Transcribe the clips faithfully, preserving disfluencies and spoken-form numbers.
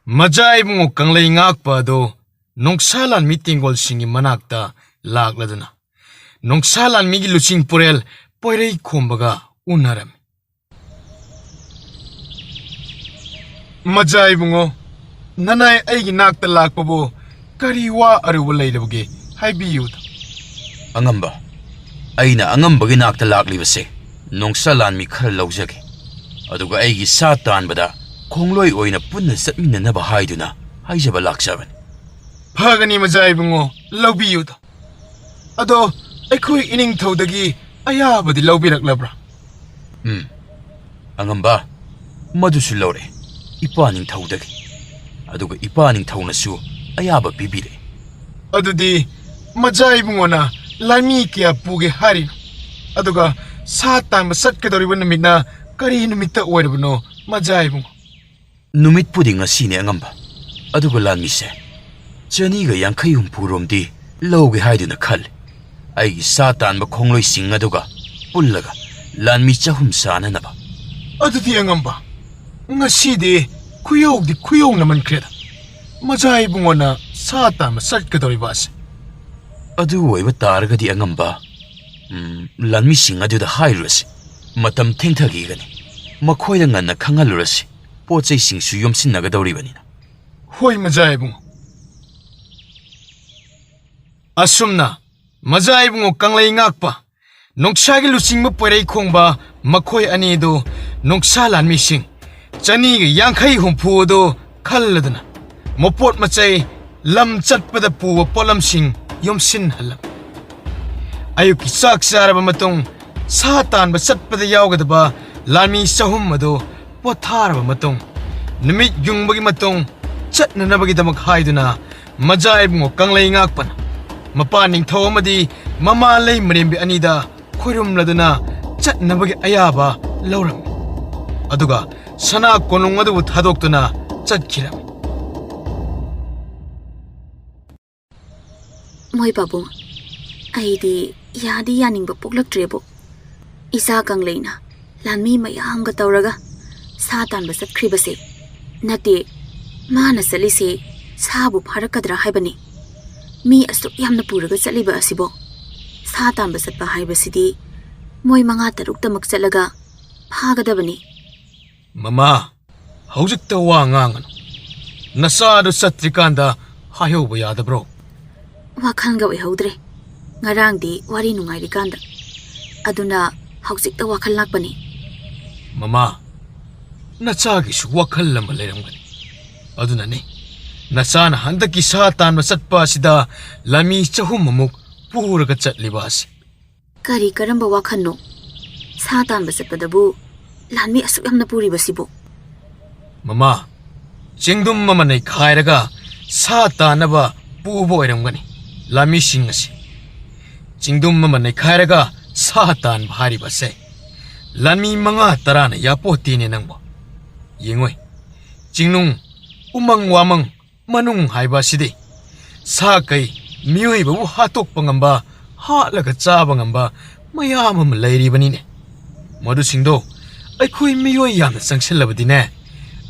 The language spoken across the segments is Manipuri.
ꯃꯖꯥ ꯏꯕꯨꯡꯉꯣ ꯀꯪꯂꯩ ꯉꯥꯛꯄ ꯑꯗꯨ ꯅꯣꯡꯁꯥ ꯂꯥꯟꯃꯤ ꯇꯦꯡꯒꯣꯜꯁꯤꯡꯒꯤ ꯃꯅꯥꯛꯇ ꯂꯥꯛꯂꯗꯨꯅ ꯅꯣꯡꯁꯥ ꯂꯥꯟꯃꯤꯒꯤ ꯂꯨꯆꯤꯡ ꯄꯨꯔꯦꯜ ꯄꯣꯏꯔꯩ ꯈꯣꯝꯕꯒ ꯎꯅꯔꯝꯃꯤ꯫ ꯃꯖꯥ ꯏꯕꯨꯡꯉꯣ, ꯅꯅꯥꯏ ꯑꯩꯒꯤ ꯅꯥꯛꯇ ꯂꯥꯛꯄꯕꯨ ꯀꯔꯤ ꯋꯥ ꯑꯔꯨꯕ ꯂꯩꯔꯕꯒꯦ? ꯍꯥꯏꯕꯤꯌꯨꯗ꯫ ꯑꯉꯝꯕ, ꯑꯩꯅ ꯑꯉꯝꯕꯒꯤ ꯅꯥꯛꯇ ꯂꯥꯛꯂꯤꯕꯁꯦ ꯅꯣꯡꯁꯥ ꯂꯥꯟꯃꯤ ꯈꯔ ꯂꯧꯖꯒꯦ, ꯑꯗꯨꯒ ꯑꯩꯒꯤ ꯁꯥ ꯇꯥꯟꯕꯗ ꯈꯣꯡꯂꯣꯏ ꯑꯣꯏꯅ ꯄꯨꯟꯅ ꯆꯠꯃꯤꯟꯅꯅꯕ ꯍꯥꯏꯗꯨꯅ ꯍꯥꯏꯖꯕ ꯂꯥꯛꯆꯕꯅꯤ꯫ ꯐꯒꯅꯤ ꯃꯖꯥ ꯏꯕꯨꯡꯉꯣ, ꯂꯧꯕꯤꯌꯨꯗ꯫ ꯑꯗꯣ ꯑꯩꯈꯣꯏ ꯏꯅꯤꯡꯊꯧꯗꯒꯤ ꯑꯌꯥꯕꯗꯤ ꯂꯧꯕꯤꯔꯛꯂꯕ꯭ꯔꯥ? ꯎꯝ, ꯑꯉꯝꯕ, ꯃꯗꯨꯁꯨ ꯂꯧꯔꯦ ꯏꯄꯥ ꯅꯤꯡꯊꯧꯗꯒꯤ, ꯑꯗꯨꯒ ꯏꯄꯥ ꯅꯤꯡꯊꯧꯅꯁꯨ ꯑꯌꯥꯕ ꯄꯤꯕꯤꯔꯦ꯫ ꯑꯗꯨꯗꯤ ꯃꯖꯥ ꯏꯕꯨꯡꯉꯣꯅ ꯂꯥꯟꯃꯤ ꯀꯌꯥ ꯄꯨꯒꯦ ꯍꯥꯏꯔꯤꯅꯣ? ꯑꯗꯨꯒ ꯁꯥ ꯇꯥꯟꯕ ꯆꯠꯀꯗꯧꯔꯤꯕ ꯅꯨꯃꯤꯠꯅ ꯀꯔꯤ ꯅꯨꯃꯤꯠꯇ ꯑꯣꯏꯔꯕꯅꯣ, ꯃꯖꯥ ꯏꯕꯨꯡꯉꯣ? ꯅꯨꯃꯤꯠꯄꯨꯗꯤ ꯉꯁꯤꯅꯦ ꯑꯉꯝꯕ, ꯑꯗꯨꯒ ꯂꯥꯟꯃꯤꯁꯦ ꯆꯅꯤꯒ ꯌꯥꯡꯈꯩ ꯍꯨꯝꯐꯨ ꯔꯣꯝꯗꯤ ꯂꯧꯒꯦ ꯍꯥꯏꯗꯨꯅ ꯈꯜꯂꯤ꯫ ꯑꯩꯒꯤ ꯁꯥ ꯇꯥꯟꯕ ꯈꯣꯡꯂꯣꯏꯁꯤꯡ ꯑꯗꯨꯒ ꯄꯨꯜꯂꯒ ꯂꯥꯟꯃꯤ ꯆꯍꯨꯝ ꯆꯥꯅꯅꯕ꯫ ꯑꯗꯨꯗꯤ ꯑꯉꯝꯕ, ꯉꯁꯤꯗꯤ ꯈꯨꯌꯧꯗꯤ ꯈꯨꯌꯧꯅꯃꯟꯈ꯭ꯔꯦꯗ꯫ ꯃꯖꯥ ꯏꯕꯨꯡꯉꯣꯅ ꯁꯥ ꯇꯥꯟꯕ ꯆꯠꯀꯗꯧꯔꯤꯕ ꯑꯁꯦ꯫ ꯑꯗꯨ ꯑꯣꯏꯕ ꯇꯥꯔꯒꯗꯤ ꯑꯉꯝꯕ, ꯎꯝ, ꯂꯥꯟꯃꯤꯁꯤꯡ ꯑꯗꯨꯗ ꯍꯥꯏꯔꯨꯔꯁꯤ꯫ ꯃꯇꯝ ꯊꯦꯡꯊꯈꯤꯒꯅꯤ꯫ ꯃꯈꯣꯏꯗ ꯉꯟꯅ ꯈꯪꯍꯜꯂꯨꯔꯁꯤ꯫ ꯄꯣꯠ ꯆꯩꯁꯤꯡꯁꯨ ꯌꯣꯝꯁꯤꯟꯅꯒꯗꯧꯔꯤꯕꯅꯤꯅ꯫ ꯍꯣꯏ, ꯃꯖꯥ ꯏꯕꯨꯡꯉꯣ꯫ ꯑꯁꯨꯝꯅ ꯃꯖꯥ ꯏꯕꯨꯡꯉꯣ ꯀꯪꯂꯩ ꯉꯥꯛꯄ, ꯅꯣꯡꯁꯥꯒꯤ ꯂꯨꯆꯤꯡꯕ ꯄꯣꯏꯔꯩ ꯈꯣꯡꯕ, ꯃꯈꯣꯏ ꯑꯅꯤꯗꯨ ꯅꯣꯡꯁꯥ ꯂꯥꯟꯃꯤꯁꯤꯡ ꯆꯅꯤꯒ ꯌꯥꯡꯈꯩ ꯍꯨꯝꯐꯨ ꯑꯗꯨ ꯈꯜꯂꯗꯨꯅ ꯃꯄꯣꯠ ꯃꯆꯩ, ꯂꯝ ꯆꯠꯄꯗ ꯄꯨꯕ ꯄꯣꯠꯂꯝꯁꯤꯡ ꯌꯣꯝꯁꯤꯟꯍꯜꯂꯝꯃꯤ꯫ ꯑꯌꯨꯛꯀꯤ ꯆꯥꯛ ꯆꯥꯔꯕ ꯃꯇꯨꯡ ꯁꯥ ꯇꯥꯟꯕ ꯆꯠꯄꯗ ꯌꯥꯎꯒꯗꯕ ꯂꯥꯟꯃꯤ ꯆꯍꯨꯝ ꯑꯗꯨ ꯄꯣꯊꯥꯔꯕ ꯃꯇꯨꯡ, ꯅꯨꯃꯤꯠ ꯌꯨꯡꯕꯒꯤ ꯃꯇꯨꯡ ꯆꯠꯅꯅꯕꯒꯤꯗꯃꯛ ꯍꯥꯏꯗꯨꯅ ꯃꯖꯥ ꯏꯕꯨꯡꯉꯣ ꯀꯪꯂꯩ ꯉꯥꯛꯄꯅ ꯃꯄꯥ ꯅꯤꯡꯊꯧ ꯑꯃꯗꯤ ꯃꯃꯥ ꯂꯩꯃꯔꯦꯝꯕꯤ ꯑꯅꯤꯗ ꯈꯣꯏꯔꯨꯝꯂꯗꯨꯅ ꯆꯠꯅꯕꯒꯤ ꯑꯌꯥꯕ ꯂꯧꯔꯝꯃꯤ꯫ ꯑꯗꯨꯒ ꯁꯅꯥ ꯀꯣꯅꯨꯡ ꯑꯗꯨꯕꯨ ꯊꯥꯗꯣꯛꯇꯨꯅ ꯆꯠꯈꯤꯔꯝꯃꯤ꯫ ꯃꯣꯏ ꯄꯥꯕꯨꯡ, ꯑꯩꯗꯤ ꯌꯥꯗꯤ ꯌꯥꯅꯤꯡꯕ ꯄꯣꯛꯂꯛꯇ꯭ꯔꯦꯕꯨ꯫ ꯏꯆꯥ ꯀꯪꯂꯩꯅ ꯂꯥꯟꯃꯤ ꯃꯌꯥꯝꯒ ꯇꯧꯔꯒ ꯁꯥ ꯇꯥꯟꯕ ꯆꯠꯈ꯭ꯔꯤꯕꯁꯦ, ꯅꯠꯇꯦ, ꯃꯥꯅ ꯆꯠꯂꯤꯁꯦ ꯁꯥꯕꯨ ꯐꯥꯔꯛꯀꯗ꯭ꯔꯥ ꯍꯥꯏꯕꯅꯤ꯫ ꯃꯤ ꯑꯁꯨꯛ ꯌꯥꯝꯅ ꯄꯨꯔꯒ ꯆꯠꯂꯤꯕ ꯑꯁꯤꯕꯣ? ꯁꯥ ꯇꯥꯟꯕ ꯆꯠꯄ ꯍꯥꯏꯕꯁꯤꯗꯤ ꯃꯣꯏ ꯃꯉꯥ ꯇꯔꯨꯛꯇꯃꯛ ꯆꯠꯂꯒ ꯐꯥꯒꯗꯕꯅꯤ꯫ ꯃꯃꯥ, ꯍꯧꯖꯤꯛꯇ ꯋꯥ ꯉꯥꯡꯒꯅꯨ꯫ ꯅꯆꯥꯗꯨ ꯆꯠꯇ꯭ꯔꯤꯀꯥꯟꯗ ꯍꯥꯏꯍꯧꯕ ꯌꯥꯗꯕ꯭ꯔꯣ? ꯋꯥꯈꯜꯒ ꯑꯣꯏꯍꯧꯗ꯭ꯔꯦ꯫ ꯉꯔꯥꯡꯗꯤ ꯋꯥꯔꯤ ꯅꯨꯡꯉꯥꯏꯔꯤꯀꯥꯟꯗ꯫ ꯑꯗꯨꯅ ꯍꯧꯖꯤꯛꯇ ꯋꯥꯈꯜ ꯂꯥꯛꯄꯅꯤ꯫ ꯃꯃꯥ, ꯅꯆꯥꯒꯤꯁꯨ ꯋꯥꯈꯜ ꯑꯃ ꯂꯩꯔꯝꯒꯅꯤ꯫ ꯑꯗꯨꯅꯅꯤ ꯅꯆꯥꯅ ꯍꯟꯗꯛꯀꯤ ꯁꯥ ꯇꯥꯟꯕ ꯆꯠꯄ ꯑꯁꯤꯗ ꯂꯥꯟꯃꯤ ꯆꯍꯨꯝ ꯑꯃꯨꯛ ꯄꯨꯔꯒ ꯆꯠꯂꯤꯕ ꯑꯁꯤ꯫ ꯀꯔꯤ ꯀꯔꯝꯕ ꯋꯥꯈꯜꯅꯣ? ꯁꯥ ꯇꯥꯟꯕ ꯆꯠꯄꯗꯕꯨ ꯂꯥꯟꯃꯤ ꯑꯁꯨꯛ ꯌꯥꯝꯅ ꯄꯨꯔꯤꯕꯁꯤꯕꯨ? ꯃꯃꯥ, ꯆꯤꯡꯗꯨꯝ ꯑꯃ ꯅꯩꯈꯥꯏꯔꯒ ꯁꯥ ꯇꯥꯟꯅꯕ ꯄꯨꯕ ꯑꯣꯏꯔꯝꯒꯅꯤ ꯂꯥꯟꯃꯤꯁꯤꯡ ꯑꯁꯤ꯫ ꯆꯤꯡꯗꯨꯝ ꯑꯃ ꯅꯩꯈꯥꯏꯔꯒ ꯁꯥ ꯇꯥꯟꯕ ꯍꯥꯏꯔꯤꯕꯁꯦ ꯂꯥꯟꯃꯤ ꯃꯉꯥ ꯇꯔꯥꯅ ꯌꯥꯄꯣꯠꯇꯦꯅꯦ ꯅꯪꯕꯣ꯫ ꯌꯦꯡꯉꯣꯏ, ꯆꯤꯡꯅꯨꯡ, ꯎꯃꯪ ꯋꯥꯃꯪ, ꯃꯅꯨꯡ ꯍꯥꯏꯕ ꯑꯁꯤꯗꯤ ꯁꯥ ꯀꯩ, ꯃꯤꯑꯣꯏꯕꯕꯨ ꯍꯥꯠꯇꯣꯛꯄ ꯉꯝꯕ, ꯍꯥꯠꯂꯒ ꯆꯥꯕ ꯉꯝꯕ ꯃꯌꯥꯝ ꯑꯃ ꯂꯩꯔꯤꯕꯅꯤꯅꯦ꯫ ꯃꯗꯨꯁꯤꯡꯗꯣ ꯑꯩꯈꯣꯏ ꯃꯤꯑꯣꯏ ꯌꯥꯝꯅ ꯆꯪꯁꯤꯜꯂꯕꯗꯤꯅꯦ,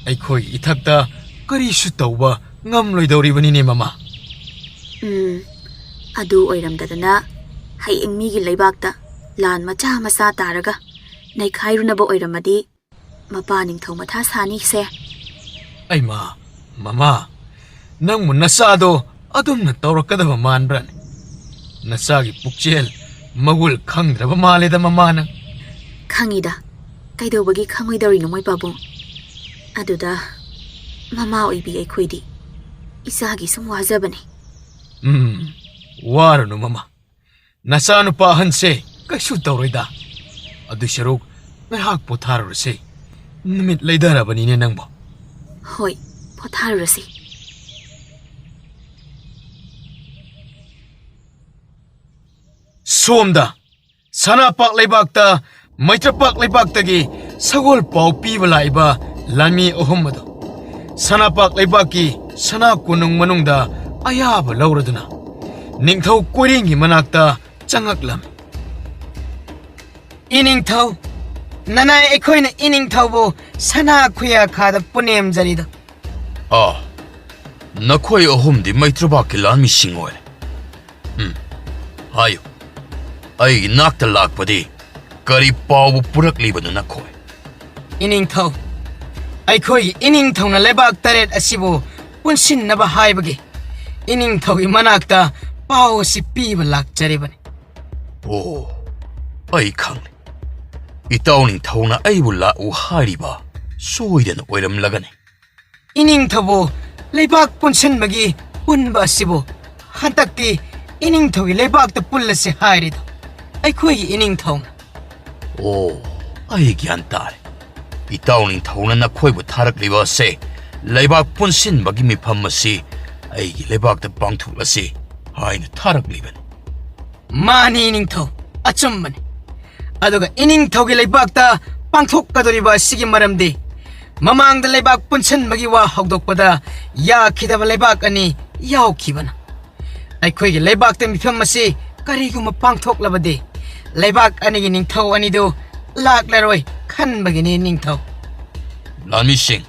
ꯑꯩꯈꯣꯏꯒꯤ ꯏꯊꯛꯇ ꯀꯔꯤꯁꯨ ꯇꯧꯕ ꯉꯝꯂꯣꯏꯗꯧꯔꯤꯕꯅꯤꯅꯦ, ꯃꯃꯥ꯫ ꯎꯝ, ꯑꯗꯨ ꯑꯣꯏꯔꯝꯗꯗꯅ ꯍꯌꯦꯡ ꯃꯤꯒꯤ ꯂꯩꯕꯥꯛꯇ ꯂꯥꯟ ꯃꯆꯥ ꯃꯆꯥ ꯇꯥꯔꯒ ꯅꯩꯈꯥꯏꯔꯨꯅꯕ ꯑꯣꯏꯔꯝꯃꯗꯤ ꯃꯄꯥ ꯅꯤꯡꯊꯧ ꯃꯊꯥ ꯁꯥꯅꯤꯁꯦ꯫ ꯑꯩꯃ, ꯃꯃꯥ, ꯅꯪꯕꯨ ꯅꯆꯥꯗꯣ ꯑꯗꯨꯝꯅ ꯇꯧꯔꯛꯀꯗꯕ ꯃꯥꯟꯕ꯭ꯔꯥꯅꯦ? ꯅꯆꯥꯒꯤ ꯄꯨꯛꯆꯦꯜ ꯃꯒꯨꯜ ꯈꯪꯗ꯭ꯔꯕ ꯃꯥꯜꯂꯦꯗ, ꯃꯃꯥ, ꯅꯪ꯫ ꯈꯪꯉꯤꯗ, ꯀꯩꯗꯧꯕꯒꯤ ꯈꯪꯉꯣꯏꯗꯧꯔꯤꯅꯣ, ꯃꯣꯏ ꯄꯥꯕꯨꯡ? ꯑꯗꯨꯗ ꯃꯃꯥ ꯑꯣꯏꯕꯤ ꯑꯩꯈꯣꯏꯗꯤ ꯏꯆꯥꯒꯤ ꯁꯨꯝ ꯋꯥꯖꯕꯅꯤ꯫ ꯎꯝ, ꯋꯥꯔꯨꯅꯨ, ꯃꯃꯥ꯫ ꯅꯆꯥꯅꯨꯄꯥ ꯑꯍꯟꯁꯦ ꯀꯩꯁꯨ ꯇꯧꯔꯣꯏꯗ꯫ ꯑꯗꯨꯏ ꯁꯔꯨꯛ ꯉꯥꯏꯍꯥꯛ ꯄꯣꯊꯥꯔꯨꯔꯁꯦ꯫ ꯅꯨꯃꯤꯠ ꯂꯩꯊꯔꯕꯅꯤꯅꯦ ꯅꯪꯕꯣ꯫ ꯍꯣꯏ, ꯄꯣꯊꯥꯔꯨꯔꯁꯤ꯫ ꯁꯣꯝꯗ ꯁꯅꯥꯄꯥꯛ ꯂꯩꯕꯥꯛꯇ ꯃꯩꯇ꯭ꯔꯄꯥꯛ ꯂꯩꯕꯥꯛꯇꯒꯤ ꯁꯒꯣꯜ ꯄꯥꯎ ꯄꯤꯕ ꯂꯥꯛꯏꯕ ꯂꯥꯟꯃꯤ ꯑꯍꯨꯝ ꯑꯗꯨ ꯁꯅꯥꯄꯥꯛ ꯂꯩꯕꯥꯛꯀꯤ ꯁꯅꯥ ꯀꯣꯅꯨꯡ ꯃꯅꯨꯡꯗ ꯑꯌꯥꯕ ꯂꯧꯔꯗꯨꯅ ꯅꯤꯡꯊꯧ ꯀꯣꯏꯔꯦꯡꯒꯤ ꯃꯅꯥꯛꯇ ꯆꯪꯉꯛꯂꯝꯃꯤ꯫ ꯏꯅꯤꯡꯊꯧ, ꯅꯅꯥꯏ ꯑꯩꯈꯣꯏꯅ ꯏꯅꯤꯡꯊꯧꯕꯨ ꯁꯅꯥ ꯈꯨꯌꯥꯈꯥꯗ ꯄꯨꯅꯦꯝꯖꯔꯤꯗꯣ ꯑꯥ, ꯅꯈꯣꯏ ꯑꯍꯨꯝꯗꯤ ꯃꯩꯇ꯭ꯔꯕꯥꯛꯀꯤ ꯂꯥꯟꯃꯤꯁꯤꯡ ꯑꯣꯏꯔꯦ꯫ ꯎꯝ, ꯍꯥꯏꯌꯨ, ꯑꯩꯒꯤ ꯅꯥꯛꯇ ꯂꯥꯛꯄꯗꯤ ꯀꯔꯤ ꯄꯥꯎꯕꯨ ꯄꯨꯔꯛꯂꯤꯕꯅꯣ ꯅꯈꯣꯏ? ꯏꯅꯤꯡꯊꯧ, ꯑꯩꯈꯣꯏꯒꯤ ꯏꯅꯤꯡꯊꯧꯅ ꯂꯩꯕꯥꯛ ꯇꯔꯦꯠ ꯑꯁꯤꯕꯨ ꯄꯨꯟꯁꯤꯟꯅꯕ ꯍꯥꯏꯕꯒꯤ ꯏꯅꯤꯡꯊꯧꯒꯤ ꯃꯅꯥꯛꯇ ꯄꯥꯎ ꯑꯁꯤ ꯄꯤꯕ ꯂꯥꯛꯆꯔꯤꯕꯅꯤ꯫ ꯑꯣ, ꯑꯩ ꯈꯪꯂꯦ꯫ ꯏꯇꯥꯎ ꯅꯤꯡꯊꯧꯅ ꯑꯩꯕꯨ ꯂꯥꯛꯎ ꯍꯥꯏꯔꯤꯕ ꯁꯣꯏꯗꯅ ꯑꯣꯏꯔꯝꯂꯒꯅꯤ꯫ ꯏꯅꯤꯡꯊꯧꯕꯨ ꯂꯩꯕꯥꯛ ꯄꯨꯟꯁꯤꯟꯕꯒꯤ ꯄꯨꯟꯕ ꯑꯁꯤꯕꯨ ꯍꯟꯗꯛꯇꯤ ꯏꯅꯤꯡꯊꯧꯒꯤ ꯂꯩꯕꯥꯛꯇ ꯄꯨꯜꯂꯁꯤ ꯍꯥꯏꯔꯤꯗꯣ ꯑꯩꯈꯣꯏꯒꯤ ꯏꯅꯤꯡꯊꯧꯅ꯫ ꯑꯣ, ꯑꯩ ꯒ꯭ꯌꯥꯟ ꯇꯥꯔꯦ꯫ ꯏꯇꯥꯎ ꯅꯤꯡꯊꯧꯅ ꯅꯈꯣꯏꯕꯨ ꯊꯥꯔꯛꯂꯤꯕ ꯑꯁꯦ ꯂꯩꯕꯥꯛ ꯄꯨꯟꯁꯤꯟꯕꯒꯤ ꯃꯤꯐꯝ ꯑꯁꯤ ꯑꯩꯒꯤ ꯂꯩꯕꯥꯛꯇ ꯄꯥꯡꯊꯣꯛꯂꯁꯤ ꯍꯥꯏꯅ ꯊꯥꯔꯛꯂꯤꯕꯅꯤ꯫ ꯃꯥꯅꯤ ꯏꯅꯤꯡꯊꯧ, ꯑꯆꯨꯝꯕꯅꯤ꯫ ꯑꯗꯨꯒ ꯏꯅꯤꯡꯊꯧꯒꯤ ꯂꯩꯕꯥꯛꯇ ꯄꯥꯡꯊꯣꯛꯀꯗꯧꯔꯤꯕ ꯑꯁꯤꯒꯤ ꯃꯔꯝꯗꯤ ꯃꯃꯥꯡꯗ ꯂꯩꯕꯥꯛ ꯄꯨꯟꯁꯤꯟꯕꯒꯤ ꯋꯥ ꯍꯧꯗꯣꯛꯄꯗ ꯌꯥꯈꯤꯗꯕ ꯂꯩꯕꯥꯛ ꯑꯅꯤ ꯌꯥꯎꯈꯤꯕꯅ꯫ ꯑꯩꯈꯣꯏꯒꯤ ꯂꯩꯕꯥꯛꯇ ꯃꯤꯐꯝ ꯑꯁꯤ ꯀꯔꯤꯒꯨꯝꯕ ꯄꯥꯡꯊꯣꯛꯂꯕꯗꯤ ꯂꯩꯕꯥꯛ ꯑꯅꯤꯒꯤ ꯅꯤꯡꯊꯧ ꯑꯅꯤꯗꯨ ꯂꯥꯛꯂꯔꯣꯏ ꯈꯟꯕꯒꯤꯅꯤ ꯅꯤꯡꯊꯧ꯫ ꯂꯥꯟꯃꯤꯁꯤꯡ,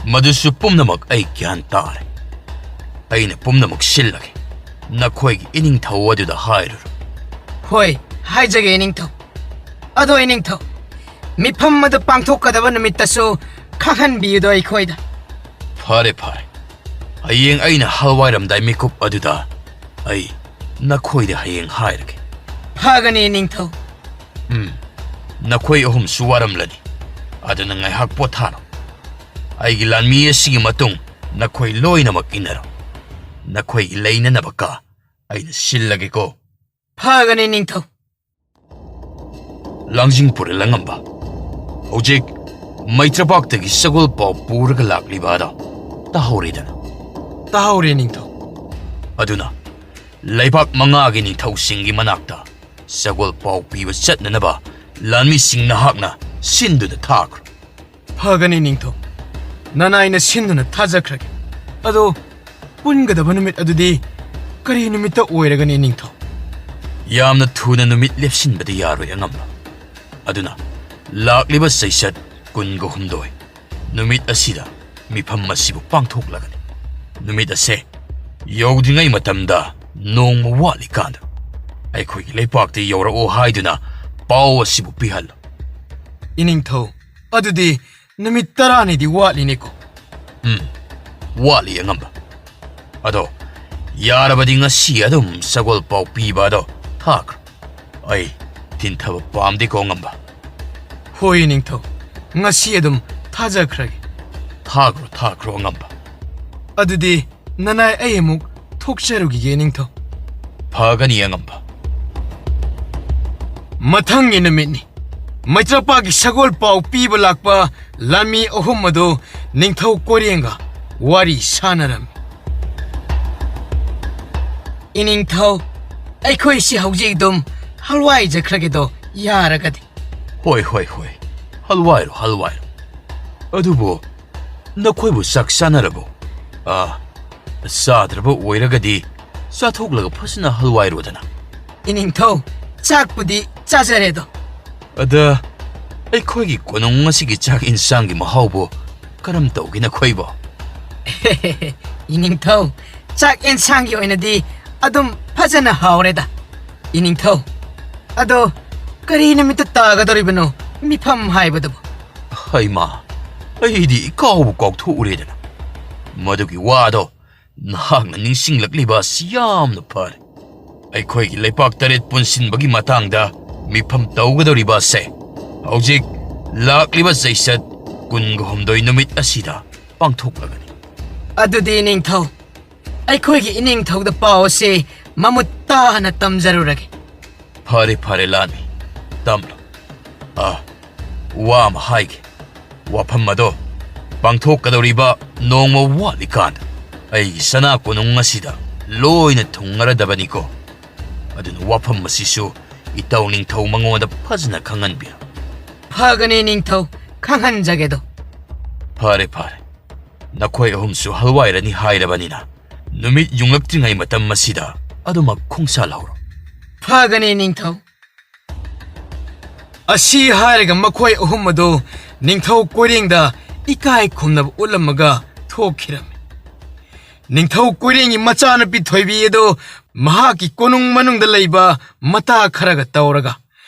ꯃꯗꯨꯁꯨ ꯄꯨꯝꯅꯃꯛ ꯑꯩ ꯒ꯭ꯌꯥꯟ ꯇꯥꯔꯦ꯫ ꯑꯩꯅ ꯄꯨꯝꯅꯃꯛ ꯁꯤꯜꯂꯒꯦ꯫ ꯅꯈꯣꯏꯒꯤ ꯏꯅꯤꯡꯊꯧ ꯑꯗꯨꯗ ꯍꯥꯏꯔꯨꯔꯣ꯫ ꯍꯣꯏ, ꯍꯥꯏꯖꯒꯦ ꯏꯅꯤꯡꯊꯧ꯫ ꯑꯗꯣ ꯏꯅꯤꯡꯊꯧ, ꯃꯤꯐꯝ ꯑꯗꯨ ꯄꯥꯡꯊꯣꯛꯀꯗꯕ ꯅꯨꯃꯤꯠꯇꯁꯨ ꯈꯪꯍꯟꯕꯤꯌꯨꯗꯣ ꯑꯩꯈꯣꯏꯗ꯫ ꯐꯔꯦ, ꯐꯔꯦ꯫ ꯍꯌꯦꯡ ꯑꯩꯅ ꯍꯜꯋꯥꯏꯔꯝꯗꯥꯏ ꯃꯤꯀꯨꯞ ꯑꯗꯨꯗ ꯑꯩ ꯅꯈꯣꯏꯗ ꯍꯌꯦꯡ ꯍꯥꯏꯔꯒꯦ꯫ ꯐꯒꯅꯤ ꯏꯅꯤꯡꯊꯧ꯫ ꯎꯝ, ꯅꯈꯣꯏ ꯑꯍꯨꯝꯁꯨ ꯋꯥꯔꯝꯂꯅꯤ꯫ ꯑꯗꯨꯅ ꯉꯥꯏꯍꯥꯛ ꯄꯣꯊꯥꯔꯣ꯫ ꯑꯩꯒꯤ ꯂꯥꯟꯃꯤ ꯑꯁꯤꯒꯤ ꯃꯇꯨꯡ ꯅꯈꯣꯏ ꯂꯣꯏꯅꯃꯛ ꯏꯟꯅꯔꯣ꯫ ꯅꯈꯣꯏꯒꯤ ꯂꯩꯅꯅꯕ ꯀꯥ ꯑꯩꯅ ꯁꯤꯜꯂꯒꯦꯀꯣ꯫ ꯐꯒꯅꯤ ꯅꯤꯡꯊꯧ꯫ ꯂꯥꯡꯖꯤꯡ ꯄꯨꯔꯦꯜ ꯑꯉꯝꯕ, ꯍꯧꯖꯤꯛ ꯃꯩꯇ꯭ꯔꯄꯥꯛꯇꯒꯤ ꯁꯒꯣꯜ ꯄꯥꯎ ꯄꯨꯔꯒ ꯂꯥꯛꯂꯤꯕ ꯑꯗꯣ ꯇꯥꯍꯧꯔꯦꯗꯅ? ꯇꯥꯍꯧꯔꯦ ꯅꯤꯡꯊꯧ꯫ ꯑꯗꯨꯅ ꯂꯩꯕꯥꯛ ꯃꯉꯥꯒꯤ ꯅꯤꯡꯊꯧꯁꯤꯡꯒꯤ ꯃꯅꯥꯛꯇ ꯁꯒꯣꯜ ꯄꯥꯎ ꯄꯤꯕ ꯆꯠꯅꯅꯕ ꯂꯥꯟꯃꯤꯁꯤꯡ ꯅꯍꯥꯛꯅ ꯁꯤꯟꯗꯨꯅ ꯊꯥꯈ꯭ꯔꯣ꯫ ꯐꯒꯅꯤ ꯅꯤꯡꯊꯧ, ꯅꯅꯥꯏꯅ ꯁꯤꯟꯗꯨꯅ ꯊꯥꯖꯈ꯭ꯔꯒꯦ꯫ ꯑꯗꯣ ꯄꯨꯟꯒꯗꯕ ꯅꯨꯃꯤꯠ ꯑꯗꯨꯗꯤ ꯀꯔꯤ ꯅꯨꯃꯤꯠꯇ ꯑꯣꯏꯔꯒꯅꯤ ꯅꯤꯡꯊꯧ? ꯌꯥꯝꯅ ꯊꯨꯅ ꯅꯨꯃꯤꯠ ꯂꯦꯞꯁꯤꯟꯕꯗꯤ ꯌꯥꯔꯣꯏ ꯑꯉꯝꯕ꯫ ꯑꯗꯨꯅ ꯂꯥꯛꯂꯤꯕ ꯆꯩꯆꯠ ꯀꯨꯟꯒ ꯍꯨꯝꯗꯣꯏ ꯅꯨꯃꯤꯠ ꯑꯁꯤꯗ ꯃꯤꯐꯝ ꯑꯁꯤꯕꯨ ꯄꯥꯡꯊꯣꯛꯂꯒꯅꯤ꯫ ꯅꯨꯃꯤꯠ ꯑꯁꯦ ꯌꯧꯗ꯭ꯔꯤꯉꯩ ꯃꯇꯝꯗ ꯅꯣꯡꯃ ꯋꯥꯠꯂꯤꯀꯥꯟꯗ ꯑꯩꯈꯣꯏꯒꯤ ꯂꯩꯄꯥꯛꯇ ꯌꯧꯔꯛꯑꯣ ꯍꯥꯏꯗꯨꯅ ꯄꯥꯎ ꯑꯁꯤꯕꯨ ꯄꯤꯍꯜꯂꯨ꯫ ꯏꯅꯤꯡꯊꯧ, ꯑꯗꯨꯗꯤ ꯅꯨꯃꯤꯠ ꯇꯔꯥꯅꯤꯗꯤ ꯋꯥꯠꯂꯤꯅꯦꯀꯣ? ꯎꯝ, ꯋꯥꯠꯂꯤ ꯑꯉꯝꯕ꯫ ꯑꯗꯣ ꯌꯥꯔꯕꯗꯤ ꯉꯁꯤ ꯑꯗꯨꯝ ꯁꯒꯣꯜ ꯄꯥꯎ ꯄꯤꯕ ꯑꯗꯣ ꯊꯥꯈ꯭ꯔꯣ꯫ ꯑꯩ ꯊꯤꯟꯊꯕ ꯄꯥꯝꯗꯦꯀꯣ ꯑꯉꯝꯕ꯫ ꯍꯣꯏ ꯏꯅꯤꯡꯊꯧ, ꯉꯁꯤ ꯑꯗꯨꯝ ꯊꯥꯖꯈ꯭ꯔꯒꯦ꯫ ꯊꯥꯈ꯭ꯔꯣ, ꯊꯥꯈ꯭ꯔꯣ ꯑꯉꯝꯕ꯫ ꯑꯗꯨꯗꯤ ꯅꯅꯥꯏ ꯑꯩ ꯑꯃꯨꯛ ꯊꯣꯛꯆꯔꯨꯈꯤꯒꯦ ꯏꯅꯤꯡꯊꯧ꯫ ꯐꯒꯅꯤ ꯑꯉꯝꯕ꯫ ꯃꯊꯪꯒꯤ ꯅꯨꯃꯤꯠꯅꯤ꯫ ꯃꯩꯇ꯭ꯔꯄꯥꯒꯤ ꯁꯒꯣꯜ ꯄꯥꯎ ꯄꯤꯕ ꯂꯥꯛꯄ ꯂꯥꯟꯃꯤ ꯑꯍꯨꯝ ꯑꯗꯨ ꯅꯤꯡꯊꯧ ꯀꯣꯏꯔꯦꯡꯒ ꯋꯥꯔꯤ ꯁꯥꯟꯅꯔꯝꯃꯤ꯫ ꯏꯅꯤꯡꯊꯧ, ꯑꯩꯈꯣꯏꯁꯤ ꯍꯧꯖꯤꯛ ꯑꯗꯨꯝ ꯍꯜꯋꯥꯏꯖꯈ꯭ꯔꯒꯦꯗꯣ, ꯌꯥꯔꯒꯗꯤ꯫ ꯍꯣꯏ, ꯍꯣꯏ, ꯍꯣꯏ꯫ ꯍꯜꯋꯥꯏꯔꯣ, ꯍꯜꯋꯥꯏꯔꯣ꯫ ꯑꯗꯨꯕꯨ ꯅꯈꯣꯏꯕꯨ ꯆꯥꯛ ꯆꯥꯅꯔꯕꯣ? ꯑꯥ, ꯆꯥꯗ꯭ꯔꯕ ꯑꯣꯏꯔꯒꯗꯤ ꯆꯥꯊꯣꯛꯂꯒ ꯐꯖꯅ ꯍꯜꯋꯥꯏꯔꯣꯗꯅ꯫ ꯏꯅꯤꯡꯊꯧ, ꯆꯥꯛꯄꯨꯗꯤ ꯆꯥꯖꯔꯦꯗꯣ꯫ ꯑꯗ ꯑꯩꯈꯣꯏꯒꯤ ꯀꯣꯅꯨꯡ ꯑꯁꯤꯒꯤ ꯆꯥꯛ ꯏꯟꯁꯥꯡꯒꯤ ꯃꯍꯥꯎꯕꯨ ꯀꯔꯝ ꯇꯧꯒꯦ ꯅꯈꯣꯏꯕꯣ? ꯏꯅꯤꯡꯊꯧ, ꯆꯥꯛ ꯏꯟꯁꯥꯡꯒꯤ ꯑꯣꯏꯅꯗꯤ ꯑꯗꯨꯝ ꯐꯖꯅ ꯍꯥꯎꯔꯦꯗ꯫ ꯏꯅꯤꯡꯊꯧ, ꯑꯗꯣ ꯀꯔꯤ ꯅꯨꯃꯤꯠꯇ ꯇꯥꯒꯗꯧꯔꯤꯕꯅꯣ ꯃꯤꯐꯝ ꯍꯥꯏꯕꯗꯨꯕꯨ? ꯍꯩꯃꯥ, ꯑꯩꯗꯤ ꯏꯀꯥꯎꯕꯨ ꯀꯥꯎꯊꯣꯛꯎꯔꯦꯗꯅ꯫ ꯃꯗꯨꯒꯤ ꯋꯥꯗꯣ ꯅꯍꯥꯛꯅ ꯅꯤꯡꯁꯤꯡꯂꯛꯂꯤꯕ ꯑꯁꯤ ꯌꯥꯝꯅ ꯐꯔꯦ꯫ ꯑꯩꯈꯣꯏꯒꯤ ꯂꯩꯄꯥꯛ ꯇꯔꯦꯠ ꯄꯨꯟꯁꯤꯟꯕꯒꯤ ꯃꯇꯥꯡꯗ ꯃꯤꯐꯝ ꯇꯧꯒꯗꯧꯔꯤꯕ ꯑꯁꯦ ꯍꯧꯖꯤꯛ ꯂꯥꯛꯂꯤꯕ ꯆꯩꯆꯠ ꯀꯨꯟꯒ ꯍꯨꯝꯗꯣꯏ ꯅꯨꯃꯤꯠ ꯑꯁꯤꯗ ꯄꯥꯡꯊꯣꯛꯂꯒꯅꯤ꯫ ꯑꯗꯨꯗꯤ ꯏꯅꯤꯡꯊꯧ, ꯑꯩꯈꯣꯏꯒꯤ ꯏꯅꯤꯡꯊꯧꯗ ꯄꯥꯎ ꯑꯁꯤ ꯃꯃꯨꯠ ꯇꯥꯅ ꯇꯝꯖꯔꯨꯔꯒꯦ꯫ ꯐꯔꯦ, ꯐꯔꯦ, ꯂꯥꯟꯃꯤ, ꯇꯝꯂꯣ꯫ ꯑ, ꯋꯥ ꯑꯃ ꯍꯥꯏꯒꯦ꯫ ꯋꯥꯐꯝ ꯑꯗꯣ ꯄꯥꯡꯊꯣꯛꯀꯗꯧꯔꯤꯕ ꯅꯣꯡꯃ ꯋꯥꯠꯂꯤꯀꯥꯟꯗ ꯑꯩꯒꯤ ꯁꯅꯥ ꯀꯣꯅꯨꯡ ꯑꯁꯤꯗ ꯂꯣꯏꯅ ꯊꯨꯡꯉꯔꯗꯕꯅꯤꯀꯣ꯫ ꯑꯗꯨꯅ ꯋꯥꯐꯝ ꯑꯁꯤꯁꯨ ꯏꯇꯧ ꯅꯤꯡꯊꯧ ꯃꯉꯣꯟꯗ ꯐꯖꯅ ꯈꯪꯍꯟꯕꯤꯔꯣ꯫ ꯐꯒꯅꯤ ꯅꯤꯡꯊꯧ, ꯈꯪꯍꯟꯖꯒꯦꯗꯣ꯫ ꯐꯔꯦ, ꯐꯔꯦ꯫ ꯅꯈꯣꯏ ꯑꯍꯨꯝꯁꯨ ꯍꯜꯋꯥꯏꯔꯅꯤ ꯍꯥꯏꯔꯕꯅꯤꯅ, ꯅꯨꯃꯤꯠ ꯌꯨꯡꯂꯛꯇ꯭ꯔꯤꯉꯩ ꯃꯇꯝ ꯑꯁꯤꯗ ꯑꯗꯨꯃꯛ ꯈꯣꯡꯁꯥꯜꯍꯧꯔꯣ꯫ ꯐꯒꯅꯤ ꯅꯤꯡꯊꯧ꯫ ꯑꯁꯤ ꯍꯥꯏꯔꯒ ꯃꯈꯣꯏ ꯑꯍꯨꯝ ꯑꯗꯨ ꯅꯤꯡꯊꯧ ꯀꯣꯏꯔꯦꯡꯗ ꯏꯀꯥꯏ ꯈꯨꯝꯅꯕ ꯎꯠꯂꯝꯃꯒ ꯊꯣꯛꯈꯤꯔꯝꯃꯤ꯫ ꯅꯤꯡꯊꯧ ꯀꯣꯏꯔꯦꯡꯒꯤ ꯃꯆꯥꯅꯨꯄꯤ ꯊꯣꯏꯕꯤ ꯑꯗꯨ ꯃꯍꯥꯛꯀꯤ ꯀꯣꯅꯨꯡ ꯃꯅꯨꯡꯗ ꯂꯩꯕ ꯃꯇꯥ ꯈꯔꯒ ꯇꯧꯔꯒ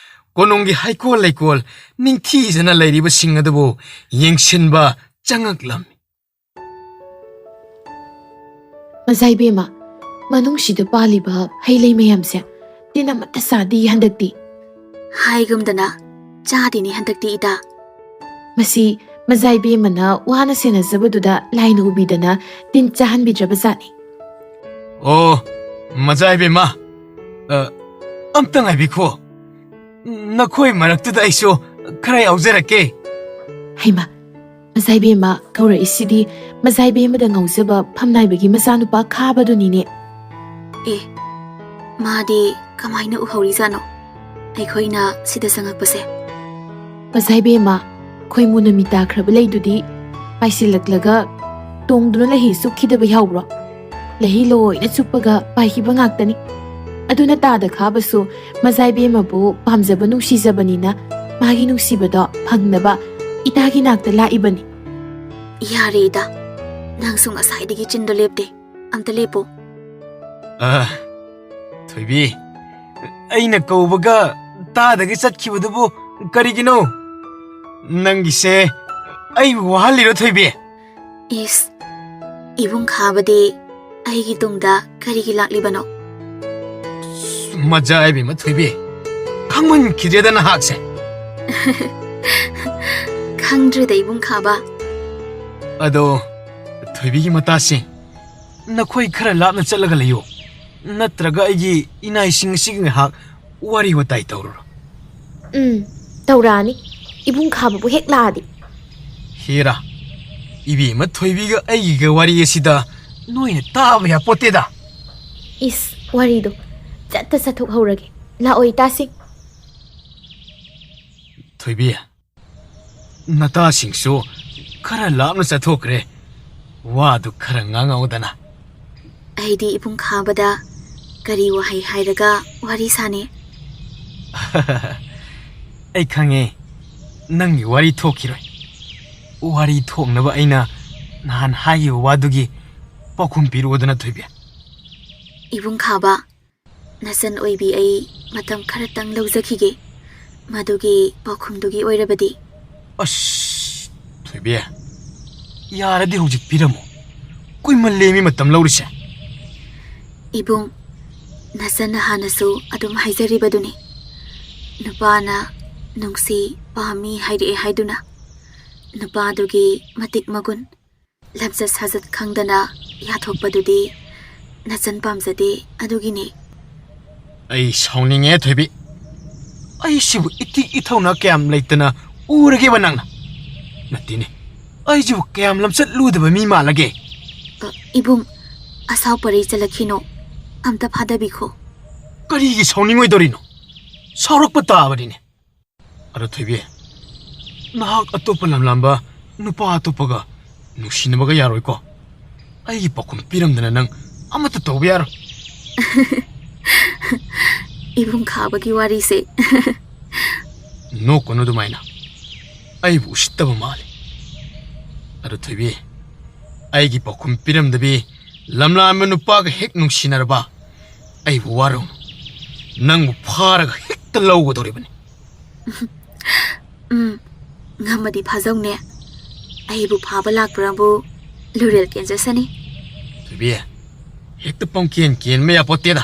ꯀꯣꯅꯨꯡꯒꯤ ꯍꯩꯀꯣꯜ ꯂꯩꯀꯣꯜ ꯅꯤꯡꯊꯤꯖꯅ ꯂꯩꯔꯤꯕꯁꯤꯡ ꯑꯗꯨꯕꯨ ꯌꯦꯡꯁꯤꯟꯕ ꯆꯪꯉꯛꯂꯝꯃꯤ꯫ ꯃꯖꯥꯏꯕꯦꯝꯃ, ꯃꯅꯨꯡꯁꯤꯗ ꯄꯥꯜꯂꯤꯕ ꯍꯩ ꯂꯩ ꯃꯌꯥꯝꯁꯦ ꯇꯤꯟ ꯑꯃꯠꯇ ꯆꯥꯗꯦ ꯍꯟꯗꯛꯇꯤ꯫ ꯍꯥꯏꯒꯨꯝꯗꯅ ꯆꯥꯗꯦꯅꯦ ꯍꯟꯗꯛꯇꯤ, ꯏꯇꯥ꯫ ꯃꯁꯤ ꯃꯖꯥꯏꯕꯦꯝꯃꯅ ꯋꯥꯅ ꯁꯦꯟꯅꯖꯕꯗꯨꯗ ꯂꯥꯏꯅ ꯎꯕꯤꯗꯅ ꯇꯤꯟ ꯆꯥꯍꯟꯕꯤꯗ꯭ꯔꯕ ꯖꯥꯠꯅꯤ꯫ ꯑꯣ, ꯃꯖꯥꯏꯕꯦꯝꯃ, ꯑ, ꯑꯝꯇ ꯉꯥꯏꯕꯤꯈꯣ꯫ ꯅꯈꯣꯏ ꯃꯔꯛꯇꯨꯗ ꯑꯩꯁꯨ ꯈꯔ ꯌꯥꯎꯖꯔꯛꯀꯦ꯫ ꯍꯩꯃꯥ, ꯃꯖꯥꯏꯕꯦꯝꯃ ꯀꯧꯔꯛꯏꯁꯤꯗꯤ ꯃꯖꯥꯏꯕꯦꯝꯃꯗ ꯉꯥꯎꯖꯕ ꯐꯝꯅꯥꯏꯕꯒꯤ ꯃꯆꯥꯅꯨꯄꯥ ꯈꯥꯕꯗꯨꯅꯤꯅꯦ꯫ ꯑꯦ, ꯃꯥꯗꯤ ꯀꯃꯥꯏꯅ ꯎꯍꯧꯔꯤꯖꯥꯠꯅꯣ ꯑꯩꯈꯣꯏꯅ ꯁꯤꯗ ꯆꯪꯉꯛꯄꯁꯦ? ꯃꯖꯥꯏꯕꯦꯝꯃ, ꯈꯣꯏꯃꯨꯅ ꯃꯤ ꯇꯥꯈ꯭ꯔꯕ ꯂꯩꯗꯨꯗꯤ ꯄꯥꯏꯁꯤꯜꯂꯛꯂꯒ ꯇꯣꯡꯗꯨꯅ ꯂꯩꯍꯤ ꯆꯨꯞꯈꯤꯗꯕ ꯌꯥꯎꯕ꯭ꯔꯣ? ꯂꯩꯍꯤ ꯂꯣꯏꯅ ꯆꯨꯞꯄꯒ ꯄꯥꯏꯈꯤꯕ ꯉꯥꯛꯇꯅꯤ꯫ ꯑꯗꯨꯅ ꯇꯥꯗ ꯈꯥꯕꯁꯨ ꯃꯖꯥꯏꯕꯦꯝꯃꯕꯨ ꯄꯥꯝꯖꯕ ꯅꯨꯡꯁꯤꯖꯕꯅꯤꯅ ꯃꯥꯒꯤ ꯅꯨꯡꯁꯤꯕꯗꯣ ꯐꯪꯅꯕ ꯏꯇꯥꯒꯤ ꯅꯥꯛꯇ ꯂꯥꯛꯏꯕꯅꯤ꯫ ꯌꯥꯔꯦ ꯏꯇꯥ, ꯅꯪꯁꯨ ꯉꯁꯥꯏꯗꯒꯤ ꯆꯤꯟꯗꯣ ꯂꯦꯞꯇꯦ꯫ ꯑꯝꯇ ꯂꯦꯞꯄꯣ꯫ ꯑ, ꯊꯣꯏꯕꯤ, ꯑꯩꯅ ꯀꯧꯕꯒ ꯇꯥꯗꯒꯩ ꯆꯠꯈꯤꯕꯗꯨꯕꯨ ꯀꯔꯤꯒꯤꯅꯣ? ꯅꯪꯒꯤꯁꯦ ꯑꯩꯕꯨ ꯋꯥꯍꯜꯂꯤꯔꯣ, ꯊꯣꯏꯕꯤ? ꯏꯁ, ꯏꯕꯨꯡ ꯈꯥꯕꯗꯤ ꯑꯩꯒꯤ ꯇꯨꯡꯗ ꯀꯔꯤꯒꯤ ꯂꯥꯛꯂꯤꯕꯅꯣ? ꯃꯖꯥ ꯏꯕꯦꯝꯃ ꯊꯣꯏꯕꯤ, ꯈꯪꯃꯟꯈꯤꯗ꯭ꯔꯦꯗ ꯅꯍꯥꯛꯁꯦ꯫ ꯈꯪꯗ꯭ꯔꯦꯗ ꯏꯕꯨꯡ ꯈꯥꯕ꯫ ꯑꯗꯣ ꯊꯣꯏꯕꯤꯒꯤ ꯃꯇꯥꯁꯤꯡ, ꯅꯈꯣꯏ ꯈꯔ ꯂꯥꯞꯅ ꯆꯠꯂꯒ ꯂꯩꯌꯨ, ꯅꯠꯇ꯭ꯔꯒ ꯑꯩꯒꯤ ꯏꯅꯥꯏꯁꯤꯡ ꯑꯁꯤꯒ ꯉꯥꯏꯍꯥꯛ ꯋꯥꯔꯤ ꯋꯥꯇꯥꯏ ꯇꯧꯔꯨꯔꯣ꯫ ꯎꯝ, ꯇꯧꯔꯛꯑꯅꯤ꯫ ꯏꯕꯨꯡ ꯈꯥꯕꯕꯨ ꯍꯦꯛ ꯂꯥꯛꯑꯗꯤ꯫ ꯍꯦꯔꯥ, ꯏꯕꯦꯝꯃ ꯊꯣꯏꯕꯤꯒ ꯑꯩꯒꯤꯒ ꯋꯥꯔꯤ ꯑꯁꯤꯗ ꯅꯣꯏꯅ ꯇꯥꯕ ꯌꯥꯄꯣꯠꯇꯦꯗ꯫ ꯏꯁ, ꯋꯥꯔꯤꯗꯣ ꯆꯠꯇ ꯆꯠꯊꯣꯛꯍꯧꯔꯒꯦ꯫ ꯂꯥꯛꯑꯣ, ꯏꯇꯥꯁꯤꯡ꯫ ꯊꯣꯏꯕꯤ, ꯅꯇꯥꯁꯤꯡꯁꯨ ꯈꯔ ꯂꯥꯞꯅ ꯆꯠꯊꯣꯛꯈ꯭ꯔꯦ꯫ ꯋꯥꯗꯨ ꯈꯔ ꯉꯥꯡꯉꯛꯎꯗꯅ꯫ ꯑꯩꯗꯤ ꯏꯕꯨꯡ ꯈꯥꯕꯗ ꯀꯔꯤ ꯋꯥꯍꯩ ꯍꯥꯏꯔꯒ ꯋꯥꯔꯤ ꯁꯥꯅꯤ? ꯑꯩ ꯈꯪꯉꯦ, ꯅꯪꯒꯤ ꯋꯥꯔꯤ ꯊꯣꯛꯈꯤꯔꯣꯏ꯫ ꯋꯥꯔꯤ ꯊꯣꯛꯅꯕ ꯑꯩꯅ ꯅꯍꯥꯟ ꯍꯥꯏꯈꯤꯕ ꯋꯥꯗꯨꯒꯤ ꯄꯥꯎꯈꯨꯝ ꯄꯤꯔꯛꯑꯣꯗꯅ, ꯊꯣꯏꯕꯤ꯫ ꯏꯕꯨꯡ ꯈꯥꯕ, ꯅꯆꯟ ꯑꯣꯏꯕꯤ ꯑꯩ ꯃꯇꯝ ꯈꯔꯇꯪ ꯂꯧꯖꯈꯤꯒꯦ꯫ ꯃꯗꯨꯒꯤ ꯄꯥꯎꯈꯨꯝꯗꯨꯒꯤ ꯑꯣꯏꯔꯕꯗꯤ꯫ ꯑꯁ, ꯊꯣꯏꯕꯤ, ꯌꯥꯔꯗꯤ ꯍꯧꯖꯤꯛ ꯄꯤꯔꯝꯃꯣ꯫ ꯀꯨꯏꯃꯜꯂꯦꯃꯤ ꯃꯇꯝ ꯂꯧꯔꯤꯁꯦ꯫ ꯏꯕꯨꯡ, ꯅꯆꯟꯅ ꯍꯥꯟꯅꯁꯨ ꯑꯗꯨꯝ ꯍꯥꯏꯖꯔꯤꯕꯗꯨꯅꯤ꯫ ꯅꯨꯄꯥꯅ ꯅꯨꯡꯁꯤ ꯄꯥꯝꯃꯤ ꯍꯥꯏꯔꯛꯑꯦ ꯍꯥꯏꯗꯨꯅ ꯅꯨꯄꯥꯗꯨꯒꯤ ꯃꯇꯤꯛ ꯃꯒꯨꯟ, ꯂꯝꯆꯠ ꯁꯥꯖꯠ ꯈꯪꯗꯅ ꯌꯥꯊꯣꯛꯄꯗꯨꯗꯤ ꯅꯆꯟ ꯄꯥꯝꯖꯗꯦ, ꯑꯗꯨꯒꯤꯅꯦ꯫ ꯑꯩ ꯁꯥꯎꯅꯤꯡꯉꯦ, ꯊꯣꯏꯕꯤ꯫ ꯑꯩꯁꯤꯕꯨ ꯏꯊꯤ ꯏꯊꯧꯅꯥ ꯀꯌꯥꯝ ꯂꯩꯇꯅ ꯎꯔꯒꯦꯕ ꯅꯪꯅ? ꯅꯠꯇꯦꯅꯦ, ꯑꯩꯁꯤꯕꯨ ꯀꯌꯥꯝ ꯂꯝꯆꯠ ꯂꯨꯗꯕ ꯃꯤ ꯃꯥꯜꯂꯒꯦ? ꯑ, ꯏꯕꯨꯡ, ꯑꯁꯥꯎ ꯄꯔꯩ ꯆꯠꯂꯛꯈꯤꯅꯣ, ꯑꯝꯇ ꯐꯥꯗꯕꯤꯈꯣ꯫ ꯀꯔꯤꯒꯤ ꯁꯥꯎꯅꯤꯡꯉꯣꯏꯗꯧꯔꯤꯅꯣ? ꯁꯥꯎꯔꯛꯄ ꯇꯥꯕꯅꯤꯅꯦ꯫ ꯑꯗꯣ ꯊꯣꯏꯕꯤ, ꯅꯍꯥꯛ ꯑꯇꯣꯞꯄ ꯂꯝꯂꯥꯟꯕ ꯅꯨꯄꯥ ꯑꯇꯣꯞꯄꯒ ꯅꯨꯡꯁꯤꯅꯕꯒ ꯌꯥꯔꯣꯏꯀꯣ? ꯑꯩꯒꯤ ꯄꯥꯎꯈꯨꯝ ꯄꯤꯔꯝꯗꯅ ꯅꯪ ꯑꯃꯠꯇ ꯇꯧꯕ ꯌꯥꯔꯣꯏ꯫ ꯏꯕꯨꯡ ꯈꯥꯕꯒꯤ ꯋꯥꯔꯤꯁꯦ꯫ ꯅꯣꯛꯀꯅꯨ ꯑꯗꯨꯃꯥꯏꯅ, ꯑꯩꯕꯨ ꯎꯁꯤꯠꯇꯕ ꯃꯥꯜꯂꯤ꯫ ꯑꯗꯣ ꯊꯣꯏꯕꯤ, ꯑꯩꯒꯤ ꯄꯥꯎꯈꯨꯝ ꯄꯤꯔꯝꯗꯕꯤ ꯂꯝꯂꯥꯟꯕ ꯅꯨꯄꯥꯒ ꯍꯦꯛ ꯅꯨꯡꯁꯤꯅꯔꯕ, ꯑꯩꯕꯨ ꯋꯥꯔꯧꯅꯨ, ꯅꯪꯕꯨ ꯐꯥꯔꯒ ꯍꯦꯛꯇ ꯂꯧꯒꯗꯧꯔꯤꯕꯅꯤ꯫ ꯎꯝ, ꯉꯝꯃꯗꯤ ꯐꯥꯖꯧꯅꯦ꯫ ꯑꯩꯕꯨ ꯐꯥꯕ ꯂꯥꯛꯄ꯭ꯔꯕꯨ ꯂꯨꯔꯦꯜ ꯀꯦꯟꯖꯁꯅꯤ꯫ ꯊꯣꯏꯕꯤ, ꯍꯦꯛꯇ ꯄꯪꯀꯦꯟ ꯀꯦꯟꯕ ꯌꯥꯄꯣꯠꯇꯦꯗ꯫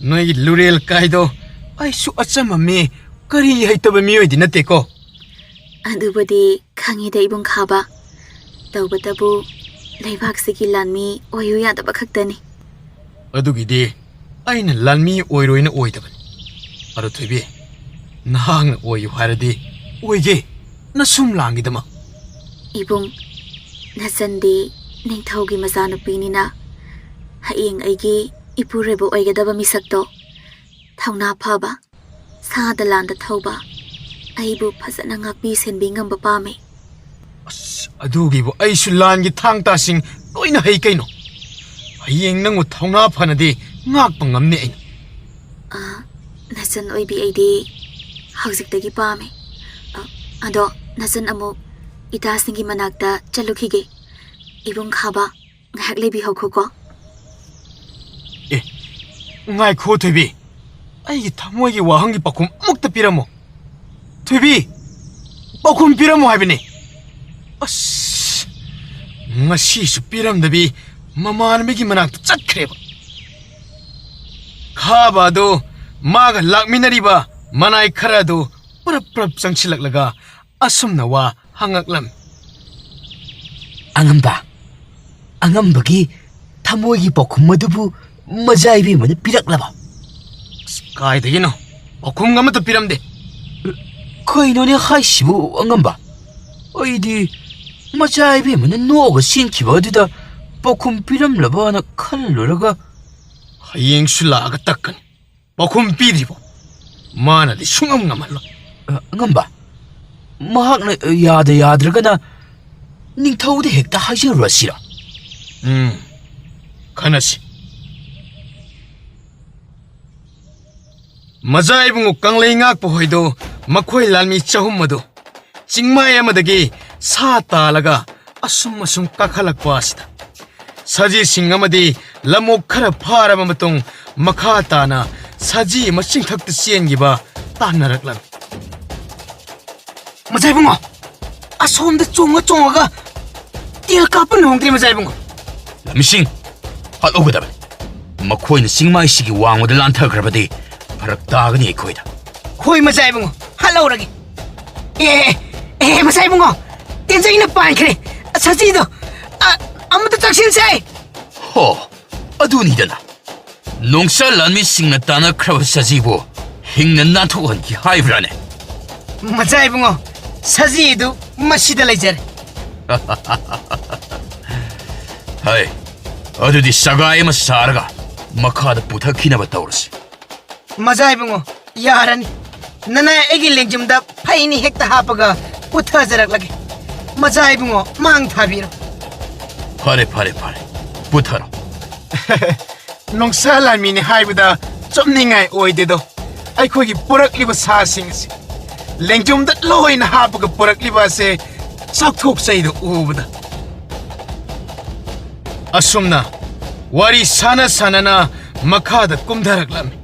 ꯅꯣꯏꯒꯤ ꯂꯨꯔꯦꯜ ꯀꯥꯏꯗꯣ ꯑꯩꯁꯨ ꯑꯆꯝꯕ ꯃꯤ, ꯀꯔꯤ ꯍꯩꯇꯕ ꯃꯤꯑꯣꯏꯗꯤ ꯅꯠꯇꯦꯀꯣ꯫ ꯑꯗꯨꯕꯨꯗꯤ ꯈꯪꯉꯤꯗ ꯏꯕꯨꯡ ꯈꯥꯕ꯫ ꯇꯧꯕꯇꯕꯨ ꯂꯩꯕꯥꯛꯁꯤꯒꯤ ꯂꯥꯟꯃꯤ ꯑꯣꯏꯌꯨ ꯌꯥꯗꯕ ꯈꯛꯇꯅꯤ꯫ ꯑꯗꯨꯒꯤꯗꯤ ꯑꯩꯅ ꯂꯥꯟꯃꯤ ꯑꯣꯏꯔꯣꯏꯅ ꯑꯣꯏꯗꯕꯅꯤ꯫ ꯑꯗꯣ ꯊꯣꯏꯕꯤ, ꯅꯍꯥꯛꯅ ꯑꯣꯏꯌꯨ ꯍꯥꯏꯔꯗꯤ ꯑꯣꯏꯒꯦ, ꯅꯁꯨꯝ ꯂꯥꯡꯒꯤꯗꯃꯛ꯫ ꯏꯕꯨꯡ, ꯅꯆꯟꯗꯤ ꯅꯤꯡꯊꯧꯒꯤ ꯃꯆꯥꯅꯨꯄꯤꯅꯤꯅ ꯍꯌꯦꯡ ꯑꯩꯒꯤ ꯏꯄꯨꯔꯣꯏꯕ ꯑꯣꯏꯒꯗꯕ ꯃꯤꯁꯛꯇꯣ ꯊꯧꯅꯥ ꯐꯕ, ꯁꯥꯗ ꯂꯥꯟꯗ ꯊꯧꯕ, ꯑꯩꯕꯨ ꯐꯖꯅ ꯉꯥꯛꯄꯤ ꯁꯦꯟꯕꯤ ꯉꯝꯕ ꯄꯥꯝꯃꯤ꯫ ꯑꯁ, ꯑꯗꯨꯒꯤꯕꯨ ꯑꯩꯁꯨ ꯂꯥꯟꯒꯤ ꯊꯥꯡ ꯇꯥꯁꯤꯡ ꯂꯣꯏꯅ ꯍꯩ ꯀꯩꯅꯣ꯫ ꯍꯌꯦꯡ ꯅꯪꯕꯨ ꯊꯧꯅꯥ ꯐꯅꯗꯤ ꯉꯥꯛꯄ ꯉꯝꯅꯤ ꯑꯩꯅ꯫ ꯑ, ꯅꯆꯟ ꯑꯣꯏꯕꯤ ꯑꯩꯗꯤ ꯍꯧꯖꯤꯛꯇꯒꯤ ꯄꯥꯝꯃꯤ꯫ ꯑ, ꯑꯗꯣ ꯅꯖꯟ ꯑꯃꯨꯛ ꯏꯇꯥꯁꯤꯡꯒꯤ ꯃꯅꯥꯛꯇ ꯆꯠꯂꯨꯈꯤꯒꯦ꯫ ꯏꯕꯨꯡ ꯈꯥꯕ, ꯉꯥꯏꯍꯥꯛ ꯂꯩꯕꯤꯍꯧꯈꯣꯀꯣ꯫ ꯑꯦ, ꯉꯥꯏꯈꯣ ꯊꯣꯏꯕꯤ, ꯑꯩꯒꯤ ꯊꯃꯣꯏꯒꯤ ꯋꯥꯍꯪꯒꯤ ꯄꯥꯎꯈꯨꯝ ꯑꯃꯨꯛꯇ ꯄꯤꯔꯝꯃꯣ꯫ ꯊꯣꯏꯕꯤ, ꯄꯥꯎꯈꯨꯝ ꯄꯤꯔꯝꯃꯣ ꯍꯥꯏꯕꯅꯤ꯫ ꯑꯁ, ꯉꯁꯤꯁꯨ ꯄꯤꯔꯝꯗꯕꯤ ꯃꯃꯥꯟꯅꯕꯤꯒꯤ ꯃꯅꯥꯛꯇ ꯆꯠꯈ꯭ꯔꯦꯕ꯫ ꯈꯥꯕ ꯑꯗꯨ ꯃꯥꯒ ꯂꯥꯛꯃꯤꯟꯅꯔꯤꯕ ꯃꯅꯥꯏ ꯈꯔ ꯑꯗꯨ ꯄꯔꯞ ꯄꯔꯞ ꯆꯪꯁꯤꯜꯂꯛꯂꯒ ꯑꯁꯨꯝꯅ ꯋꯥ ꯍꯪꯉꯛꯂꯝꯃꯤ꯫ ꯑꯉꯝꯕ, ꯑꯉꯝꯕꯒꯤ ꯊꯃꯣꯏꯒꯤ ꯄꯥꯎꯈꯨꯝ ꯑꯗꯨꯕꯨ ꯃꯖꯥ ꯏꯕꯦꯝꯃꯅ ꯄꯤꯔꯛꯂꯕ? ꯑꯁ, ꯀꯥꯏꯗꯒꯤꯅꯣ? ꯄꯥꯎꯈꯨꯝ ꯑꯃꯠꯇ ꯄꯤꯔꯝꯗꯦ꯫ ꯀꯩꯅꯣꯅꯦ ꯍꯥꯏꯁꯤꯕꯨ ꯑꯉꯝꯕ? ꯑꯩꯗꯤ ꯃꯆꯥ ꯏꯕꯦꯝꯃꯅ ꯅꯣꯛꯑꯒ ꯆꯦꯟꯈꯤꯕ ꯑꯗꯨꯗ ꯄꯥꯎꯈꯨꯝ ꯄꯤꯔꯝꯂꯕꯅ ꯈꯜꯂꯨꯔꯒ꯫ ꯍꯌꯦꯡꯁꯨ ꯂꯥꯛꯑꯒ ꯇꯛꯀꯅꯤ꯫ ꯄꯥꯎꯈꯨꯝ ꯄꯤꯗ꯭ꯔꯤꯕꯣ? ꯃꯥꯅꯗꯤ ꯁꯨꯡꯉꯝ ꯉꯝꯍꯜꯂꯣꯏ꯫ ꯑ, ꯑꯉꯝꯕ, ꯃꯍꯥꯛꯅ ꯌꯥꯗ ꯌꯥꯗ꯭ꯔꯒꯅ ꯅꯤꯡꯊꯧꯗ ꯍꯦꯛꯇ ꯍꯥꯏꯖꯔꯨꯔꯁꯤꯔ? ꯎꯝ, ꯈꯟꯅꯁꯤ꯫ ꯃꯖꯥ ꯏꯕꯨꯡꯉꯣ ꯀꯪꯂꯩ ꯉꯥꯛꯄ ꯍꯣꯏꯗꯣ, ꯃꯈꯣꯏ ꯂꯥꯟꯃꯤ ꯆꯍꯨꯝ ꯑꯗꯨ ꯆꯤꯡꯃꯥꯏ ꯑꯃꯗꯒꯤ ꯁꯥ ꯇꯥꯜꯂꯒ ꯑꯁꯨꯝ ꯑꯁꯨꯝ ꯀꯥꯈꯠꯂꯛꯄ ꯑꯁꯤꯗ, ꯁꯖꯤꯁꯤꯡ ꯑꯃꯗꯤ ꯂꯝꯑꯣꯛ ꯈꯔ ꯐꯥꯔꯕ ꯃꯇꯨꯡ, ꯃꯈꯥ ꯇꯥꯅ ꯁꯖꯤ ꯑꯃ ꯆꯤꯡꯊꯛꯇ ꯆꯦꯟꯈꯤꯕ ꯇꯥꯟꯅꯔꯛꯂꯝꯃꯤ꯫ ꯃꯖꯥ ꯏꯕꯨꯡꯉꯣ, ꯑꯁꯣꯝꯗ ꯆꯣꯡꯉ ꯆꯣꯡꯉꯒ ꯇꯦꯜ ꯀꯥꯞꯄ ꯅꯪꯍꯧꯗ꯭ꯔꯦ, ꯃꯖꯥ ꯏꯕꯨꯡꯉꯣ꯫ ꯂꯝꯃꯤꯁꯤꯡ, ꯍꯥꯠꯍꯧꯒꯗꯕꯅꯤ꯫ ꯃꯈꯣꯏꯅ ꯆꯤꯡꯃꯥꯏꯁꯤꯒꯤ ꯋꯥꯡꯃꯗ ꯂꯥꯟꯊꯈ꯭ꯔꯕꯗꯤ ꯐꯔꯛ ꯇꯥꯒꯅꯤ ꯑꯩꯈꯣꯏꯗ꯫ ꯍꯣꯏ, ꯃꯖꯥ ꯏꯕꯨꯡꯉꯣ, ꯍꯥꯠꯍꯧꯔꯒꯦ꯫ ꯑꯦ, ꯑꯦ, ꯑꯦ, ꯃꯖꯥ ꯏꯕꯨꯡꯉꯣ, ꯇꯦꯟꯖꯩꯅ ꯄꯥꯟꯈ꯭ꯔꯦ꯫ ꯁꯖꯤꯗꯣ, ꯑ, ꯑꯃꯨꯛꯇ ꯆꯪꯁꯤꯟꯁꯦ꯫ ꯍꯣ, ꯑꯗꯨꯅꯤꯗꯅ꯫ ꯅꯣꯡꯆꯥ ꯂꯥꯟꯃꯤꯁꯤꯡꯅ ꯇꯥꯟꯅꯈ꯭ꯔꯕ ꯁꯖꯤꯕꯨ ꯍꯤꯡꯅ ꯅꯥꯟꯊꯣꯛꯍꯟꯈꯤ ꯍꯥꯏꯕ꯭ꯔꯥꯅꯦ? ꯃꯖꯥ ꯏꯕꯨꯡꯉꯣ, ꯁꯖꯤꯗꯨ ꯃꯁꯤꯗ ꯂꯩꯖꯔꯦ꯫ ꯍꯩ, ꯑꯗꯨꯗꯤ ꯁꯒꯥꯏ ꯑꯃ ꯁꯥꯔꯒ ꯃꯈꯥꯗ ꯄꯨꯊꯈꯤꯅꯕ ꯇꯧꯔꯁꯤ꯫ ꯃꯖꯥ ꯏꯕꯨꯡꯉꯣ, ꯌꯥꯔꯅꯤ꯫ ꯅꯅꯥꯏ ꯑꯩꯒꯤ ꯂꯦꯡꯖꯨꯝꯗ ꯐꯩꯅꯤ ꯍꯦꯛꯇ ꯍꯥꯞꯄꯒ ꯄꯨꯊꯖꯔꯛꯂꯒꯦ꯫ ꯃꯖꯥ ꯏꯕꯨꯡꯉꯣ, ꯃꯥꯡ ꯊꯥꯕꯤꯔꯣ꯫ ꯐꯔꯦ, ꯐꯔꯦ, ꯐꯔꯦ꯫ ꯄꯨꯊꯔꯣ꯫ ꯅꯣꯡꯁꯥ ꯂꯥꯟꯃꯤꯅꯤ ꯍꯥꯏꯕꯗ ꯆꯨꯝꯅꯤꯡꯉꯥꯏ ꯑꯣꯏꯗꯦꯗꯣ꯫ ꯑꯩꯈꯣꯏꯒꯤ ꯄꯨꯔꯛꯂꯤꯕ ꯁꯥꯁꯤꯡ ꯑꯁꯤ ꯂꯦꯡꯖꯨꯝꯗ ꯂꯣꯏꯅ ꯍꯥꯞꯄꯒ ꯄꯨꯔꯛꯂꯤꯕ ꯑꯁꯦ ꯆꯥꯎꯊꯣꯛꯆꯩꯗꯣ ꯎꯕꯗ꯫ ꯑꯁꯨꯝꯅ ꯋꯥꯔꯤ ꯁꯥꯟꯅ ꯁꯥꯟꯅꯅ ꯃꯈꯥꯗ ꯀꯨꯝꯊꯔꯛꯂꯝꯃꯤ꯫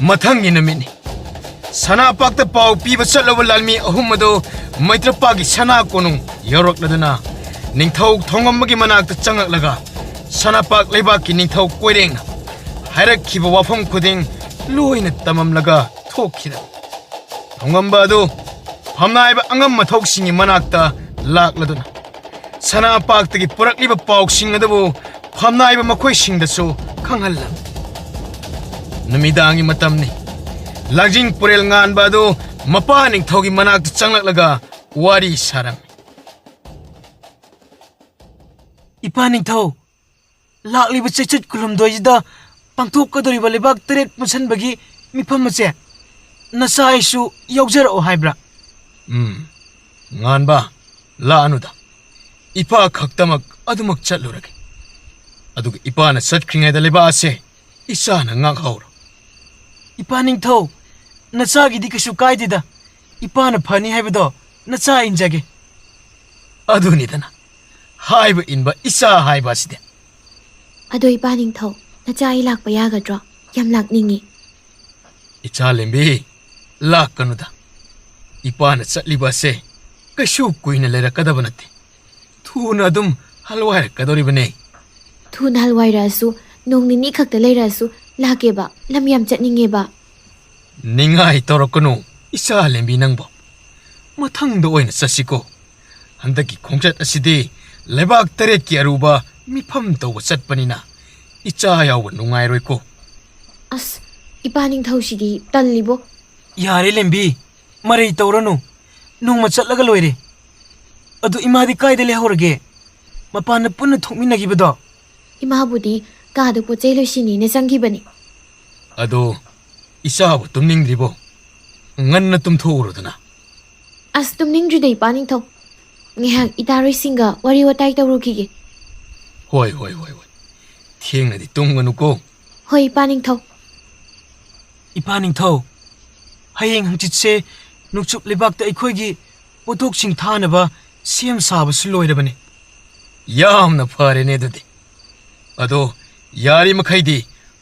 ꯃꯊꯪꯒꯤ ꯅꯨꯃꯤꯠꯅꯤ꯫ ꯁꯅꯥꯄꯥꯛꯇ ꯄꯥꯎ ꯄꯤꯕ ꯆꯠꯂꯨꯕ ꯂꯥꯟꯃꯤ ꯑꯍꯨꯝ ꯑꯗꯨ ꯃꯩꯇ꯭ꯔꯄꯥꯒꯤ ꯁꯅꯥ ꯀꯣꯅꯨꯡ ꯌꯧꯔꯛꯂꯗꯨꯅ ꯅꯤꯡꯊꯧ ꯊꯣꯡꯉꯝꯕꯒꯤ ꯃꯅꯥꯛꯇ ꯆꯪꯂꯛꯂꯒ ꯁꯅꯥꯄꯥꯛ ꯂꯩꯕꯥꯛꯀꯤ ꯅꯤꯡꯊꯧ ꯀꯣꯏꯔꯦꯡꯅ ꯍꯥꯏꯔꯛꯈꯤꯕ ꯋꯥꯐꯝ ꯈꯨꯗꯤꯡ ꯂꯣꯏꯅ ꯇꯝꯃꯝꯂꯒ ꯊꯣꯛꯈꯤꯔꯝꯃꯤ꯫ ꯊꯣꯡꯉꯝꯕ ꯑꯗꯨ ꯐꯝꯅꯥꯏꯕ ꯑꯉꯝ ꯃꯊꯧꯁꯤꯡꯒꯤ ꯃꯅꯥꯛꯇ ꯂꯥꯛꯂꯗꯨꯅ ꯁꯅꯥꯄꯥꯛꯇꯒꯤ ꯄꯨꯔꯛꯂꯤꯕ ꯄꯥꯎꯁꯤꯡ ꯑꯗꯨꯕꯨ ꯐꯝꯅꯥꯏꯕ ꯃꯈꯣꯏꯁꯤꯡꯗꯁꯨ ꯈꯪꯍꯜꯂꯝꯃꯤ꯫ ꯅꯨꯃꯤꯗꯥꯡꯒꯤ ꯃꯇꯝꯅꯤ꯫ ꯂꯥꯡꯖꯤꯡ ꯄꯨꯔꯦꯜ ꯉꯥꯟꯕ ꯑꯗꯨ ꯃꯄꯥ ꯅꯤꯡꯊꯧꯒꯤ ꯃꯅꯥꯛꯇ ꯆꯪꯂꯛꯂꯒ ꯋꯥꯔꯤ ꯁꯥꯔꯝꯃꯤ꯫ ꯏꯄꯥ ꯅꯤꯡꯊꯧ, ꯂꯥꯛꯂꯤꯕ ꯆꯩꯆꯠ ꯀꯨꯟꯍꯨꯝꯗꯣꯏꯁꯤꯗ ꯄꯥꯡꯊꯣꯛꯀꯗꯧꯔꯤꯕ ꯂꯩꯕꯥꯛ ꯇꯔꯦꯠ ꯄꯨꯟꯁꯤꯟꯕꯒꯤ ꯃꯤꯐꯝ ꯑꯁꯦ ꯅꯆꯥ ꯑꯩꯁꯨ ꯌꯥꯎꯖꯔꯛꯑꯣ ꯍꯥꯏꯕ꯭ꯔꯥ? ꯎꯝ, ꯉꯥꯟꯕ, ꯂꯥꯛꯑꯅꯨꯗ꯫ ꯏꯄꯥ ꯈꯛꯇꯃꯛ ꯑꯗꯨꯃꯛ ꯆꯠꯂꯨꯔꯒꯦ꯫ ꯑꯗꯨꯒ ꯏꯄꯥꯅ ꯆꯠꯈ꯭ꯔꯤꯉꯩꯗ ꯂꯩꯕꯥꯛ ꯑꯁꯦ ꯏꯆꯥꯅ ꯉꯥꯛꯍꯧꯔꯣ꯫ ꯏꯄꯥ ꯅꯤꯡꯊꯧ, ꯅꯆꯥꯒꯤꯗꯤ ꯀꯩꯁꯨ ꯀꯥꯏꯗꯦꯗ꯫ ꯏꯄꯥꯅ ꯐꯅꯤ ꯍꯥꯏꯕꯗꯣ ꯅꯆꯥ ꯏꯟꯖꯒꯦ꯫ ꯑꯗꯨꯅꯤꯗꯅ, ꯍꯥꯏꯕ ꯏꯟꯕ ꯏꯆꯥ ꯍꯥꯏꯕ ꯑꯁꯤꯗꯤ꯫ ꯑꯗꯣ ꯏꯄꯥ ꯅꯤꯡꯊꯧ, ꯅꯆꯥ ꯑꯩ ꯂꯥꯛꯄ ꯌꯥꯒꯗ꯭ꯔꯣ? ꯌꯥꯝ ꯂꯥꯛꯅꯤꯡꯉꯤ꯫ ꯏꯆꯥ ꯂꯦꯝꯕꯤ, ꯂꯥꯛꯀꯅꯨꯗ꯫ ꯏꯄꯥꯅ ꯆꯠꯂꯤꯕ ꯑꯁꯦ ꯀꯩꯁꯨ ꯀꯨꯏꯅ ꯂꯩꯔꯛꯀꯗꯕ ꯅꯠꯇꯦ꯫ ꯊꯨꯅ ꯑꯗꯨꯝ ꯍꯜꯋꯥꯏꯔꯛꯀꯗꯧꯔꯤꯕꯅꯦ꯫ ꯊꯨꯅ ꯍꯜꯋꯥꯏꯔꯛꯑꯁꯨ, ꯅꯣꯡ ꯅꯤꯅꯤ ꯈꯛꯇ ꯂꯩꯔꯛꯑꯁꯨ ꯂꯥꯛꯀꯦꯕ꯫ ꯂꯝ ꯌꯥꯝ ꯆꯠꯅꯤꯡꯉꯦꯕ꯫ ꯅꯤꯡꯉꯥꯏ ꯇꯧꯔꯛꯀꯅꯨ, ꯏꯆꯥ ꯂꯦꯝꯕꯤ ꯅꯪꯕꯣ꯫ ꯃꯊꯪꯗ ꯑꯣꯏꯅ ꯆꯠꯁꯤꯀꯣ꯫ ꯍꯟꯗꯛꯀꯤ ꯈꯣꯡꯆꯠ ꯑꯁꯤꯗꯤ ꯂꯩꯕꯥꯛ ꯇꯔꯦꯠꯀꯤ ꯑꯔꯨꯕ ꯃꯤꯐꯝ ꯇꯧꯕ ꯆꯠꯄꯅꯤꯅ ꯏꯆꯥ ꯌꯥꯎꯕ ꯅꯨꯡꯉꯥꯏꯔꯣꯏꯀꯣ꯫ ꯑꯁ, ꯏꯄꯥ ꯅꯤꯡꯊꯧꯁꯤꯗꯤ ꯇꯜꯂꯤꯕꯣ꯫ ꯌꯥꯔꯦ ꯂꯦꯝꯕꯤ, ꯃꯔꯩ ꯇꯧꯔꯅꯨ꯫ ꯅꯣꯡꯃ ꯆꯠꯂꯒ ꯂꯣꯏꯔꯦ꯫ ꯑꯗꯨ ꯏꯃꯥꯗꯤ ꯀꯥꯏꯗ ꯂꯩꯍꯧꯔꯒꯦ? ꯃꯄꯥꯟꯗ ꯄꯨꯟꯅ ꯊꯣꯛꯃꯤꯟꯅꯈꯤꯕꯗꯣ? ꯏꯃꯥꯕꯨꯗꯤ ꯀꯥꯗ ꯄꯣꯠ ꯆꯩ ꯂꯣꯏꯁꯤꯟꯅꯦꯅ ꯆꯪꯈꯤꯕꯅꯤ꯫ ꯑꯗꯣ ꯏꯆꯥꯕꯨ ꯇꯨꯝꯅꯤꯡꯗ꯭ꯔꯤꯕꯣ? ꯉꯟꯅ ꯇꯨꯝꯊꯣꯛꯎꯔꯣꯗꯅ꯫ ꯑꯁ, ꯇꯨꯝꯅꯤꯡꯗ꯭ꯔꯤꯗ, ꯏꯄꯥ ꯅꯤꯡꯊꯧ꯫ ꯉꯥꯏꯍꯥꯛ ꯏꯇꯥꯔꯣꯏꯁꯤꯡꯒ ꯋꯥꯔꯤ ꯋꯥꯇꯥꯏ ꯇꯧꯔꯨꯈꯤꯒꯦ꯫ ꯍꯣꯏ, ꯍꯣꯏ, ꯍꯣꯏ, ꯍꯣꯏ꯫ ꯊꯦꯡꯅꯗꯤ ꯇꯨꯝꯒꯅꯨꯀꯣ꯫ ꯍꯣꯏ, ꯏꯄꯥ ꯅꯤꯡꯊꯧ꯫ ꯏꯄꯥ ꯅꯤꯡꯊꯧ, ꯍꯌꯦꯡ ꯍꯪꯆꯤꯠꯁꯦ ꯅꯣꯡꯆꯨꯞ ꯂꯩꯕꯥꯛꯇ ꯑꯩꯈꯣꯏꯒꯤ ꯄꯣꯠꯊꯣꯛꯁꯤꯡ ꯊꯥꯅꯕ ꯁꯦꯝ ꯁꯥꯕꯁꯨ ꯂꯣꯏꯔꯕꯅꯤ꯫ ꯌꯥꯝꯅ ꯐꯔꯦꯅꯦ ꯑꯗꯨꯗꯤ꯫ ꯑꯗꯣ ꯌꯥꯔꯤꯃꯈꯩꯗꯤ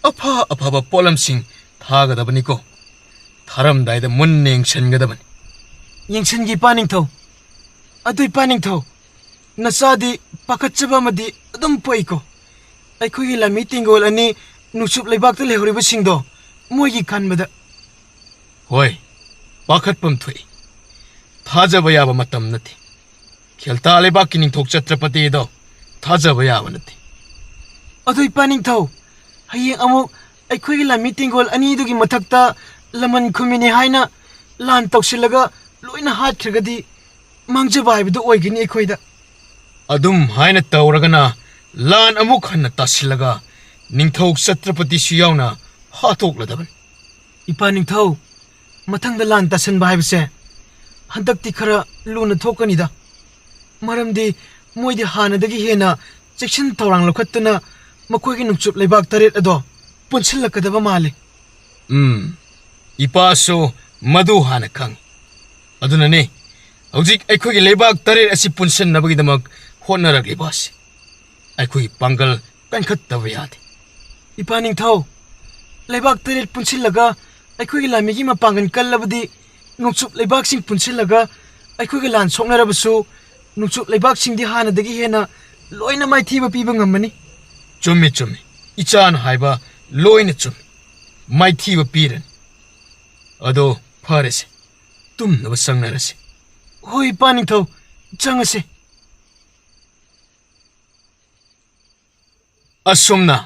ꯑꯐ ꯑꯐꯕ ꯄꯣꯠꯂꯝꯁꯤꯡ ꯊꯥꯒꯗꯕꯅꯤꯀꯣ꯫ ꯊꯥꯔꯝꯗꯥꯏꯗ ꯃꯨꯟꯅ ꯌꯦꯡꯁꯤꯟꯒꯗꯕꯅꯤ꯫ ꯌꯦꯡꯁꯤꯟꯒꯦ ꯏꯄꯥ ꯅꯤꯡꯊꯧ꯫ ꯑꯗꯨ ꯏꯄꯥ ꯅꯤꯡꯊꯧ, ꯅꯆꯥꯗꯤ ꯄꯥꯈꯠꯆꯕ ꯑꯃꯗꯤ ꯑꯗꯨꯝ ꯄꯣꯛꯏꯀꯣ꯫ ꯑꯩꯈꯣꯏꯒꯤ ꯂꯥꯟꯃꯤ ꯇꯦꯡꯒꯣꯜ ꯑꯅꯤ ꯅꯣꯡꯆꯨꯞ ꯂꯩꯕꯥꯛꯇ ꯂꯩꯍꯧꯔꯤꯕꯁꯤꯡꯗꯣ ꯃꯣꯏꯒꯤ ꯈꯟꯕꯗ꯫ ꯍꯣꯏ, ꯄꯥꯈꯠꯐꯝ ꯊꯣꯛꯏ꯫ ꯊꯥꯖꯕ ꯌꯥꯕ ꯃꯇꯝ ꯅꯠꯇꯦ꯫ ꯈꯦꯜꯇꯥ ꯂꯩꯕꯥꯛꯀꯤ ꯅꯤꯡꯊꯧ ꯆꯇ꯭ꯔꯄꯇꯤꯗꯣ ꯊꯥꯖꯕ ꯌꯥꯕ ꯅꯠꯇꯦ꯫ ꯑꯗꯨ ꯏꯄꯥ ꯅꯤꯡꯊꯧ, ꯍꯌꯦꯡ ꯑꯃꯨꯛ ꯑꯩꯈꯣꯏꯒꯤ ꯂꯥꯟꯃꯤ ꯇꯦꯡꯒꯣꯜ ꯑꯅꯤꯗꯨꯒꯤ ꯃꯊꯛꯇ ꯂꯃꯟ ꯈꯨꯝꯃꯤꯅꯤ ꯍꯥꯏꯅ ꯂꯥꯟ ꯇꯧꯁꯤꯜꯂꯒ ꯂꯣꯏꯅ ꯍꯥꯠꯈ꯭ꯔꯒꯗꯤ ꯃꯥꯡꯖꯕ ꯍꯥꯏꯕꯗꯨ ꯑꯣꯏꯒꯅꯤ ꯑꯩꯈꯣꯏꯗ꯫ ꯑꯗꯨꯝ ꯍꯥꯏꯅ ꯇꯧꯔꯒꯅ ꯂꯥꯟ ꯑꯃꯨꯛ ꯍꯟꯅ ꯇꯥꯁꯤꯜꯂꯒ ꯅꯤꯡꯊꯧ ꯆꯇ꯭ꯔꯄꯇꯤꯁꯨ ꯌꯥꯎꯅ ꯍꯥꯠꯇꯣꯛꯂꯗꯕꯅꯤ꯫ ꯏꯄꯥ ꯅꯤꯡꯊꯧ, ꯃꯊꯪꯗ ꯂꯥꯟ ꯇꯥꯁꯤꯟꯕ ꯍꯥꯏꯕꯁꯦ ꯍꯟꯗꯛꯇꯤ ꯈꯔ ꯂꯨꯅ ꯊꯣꯛꯀꯅꯤꯗ꯫ ꯃꯔꯝꯗꯤ ꯃꯣꯏꯗꯤ ꯍꯥꯟꯅꯗꯒꯤ ꯍꯦꯟꯅ ꯆꯦꯛꯁꯤꯟ ꯊꯧꯔꯥꯡ ꯂꯧꯈꯠꯇꯨꯅ ꯃꯈꯣꯏꯒꯤ ꯅꯣꯡꯆꯨꯞ ꯂꯩꯕꯥꯛ ꯇꯔꯦꯠ ꯑꯗꯣ ꯄꯨꯟꯁꯤꯜꯂꯛꯀꯗꯕ ꯃꯥꯜꯂꯤ꯫ ꯎꯝ, ꯏꯄꯥꯁꯨ ꯃꯗꯨ ꯍꯥꯟꯅ ꯈꯪꯏ꯫ ꯑꯗꯨꯅꯅꯤ ꯍꯧꯖꯤꯛ ꯑꯩꯈꯣꯏꯒꯤ ꯂꯩꯕꯥꯛ ꯇꯔꯦꯠ ꯑꯁꯤ ꯄꯨꯟꯁꯤꯟꯅꯕꯒꯤꯗꯃꯛ ꯍꯣꯠꯅꯔꯛꯂꯤꯕ ꯑꯁꯤ꯫ ꯑꯩꯈꯣꯏꯒꯤ ꯄꯥꯡꯒꯜ ꯀꯟꯈꯠꯇꯕ ꯌꯥꯗꯦ꯫ ꯏꯄꯥ ꯅꯤꯡꯊꯧ, ꯂꯩꯕꯥꯛ ꯇꯔꯦꯠ ꯄꯨꯟꯁꯤꯜꯂꯒ ꯑꯩꯈꯣꯏꯒꯤ ꯂꯥꯟꯃꯤꯒꯤ ꯃꯄꯥꯡꯒꯜ ꯀꯜꯂꯕꯗꯤ ꯅꯣꯡꯆꯨꯞ ꯂꯩꯕꯥꯛꯁꯤꯡ ꯄꯨꯟꯁꯤꯜꯂꯒ ꯑꯩꯈꯣꯏꯒ ꯂꯥꯟ ꯁꯣꯛꯅꯔꯕꯁꯨ ꯅꯣꯡꯆꯨꯞ ꯂꯩꯕꯥꯛꯁꯤꯡꯗꯤ ꯍꯥꯟꯅꯗꯒꯤ ꯍꯦꯟꯅ ꯂꯣꯏꯅ ꯃꯥꯏꯊꯤꯕ ꯄꯤꯕ ꯉꯝꯃꯅꯤ꯫ ꯆꯨꯝꯃꯤ, ꯆꯨꯝꯃꯤ꯫ ꯏꯆꯥꯅ ꯍꯥꯏꯕ ꯂꯣꯏꯅ ꯆꯨꯝꯃꯤ꯫ ꯃꯥꯏꯊꯤꯕ ꯄꯤꯔꯅꯤ꯫ ꯑꯗꯣ ꯐꯔꯦꯁꯦ, ꯇꯨꯝꯅꯕ ꯆꯪꯅꯔꯁꯤ꯫ ꯍꯣꯏ ꯏꯄꯥ ꯅꯤꯡꯊꯧ, ꯆꯪꯉꯁꯦ꯫ ꯑꯁꯨꯝꯅ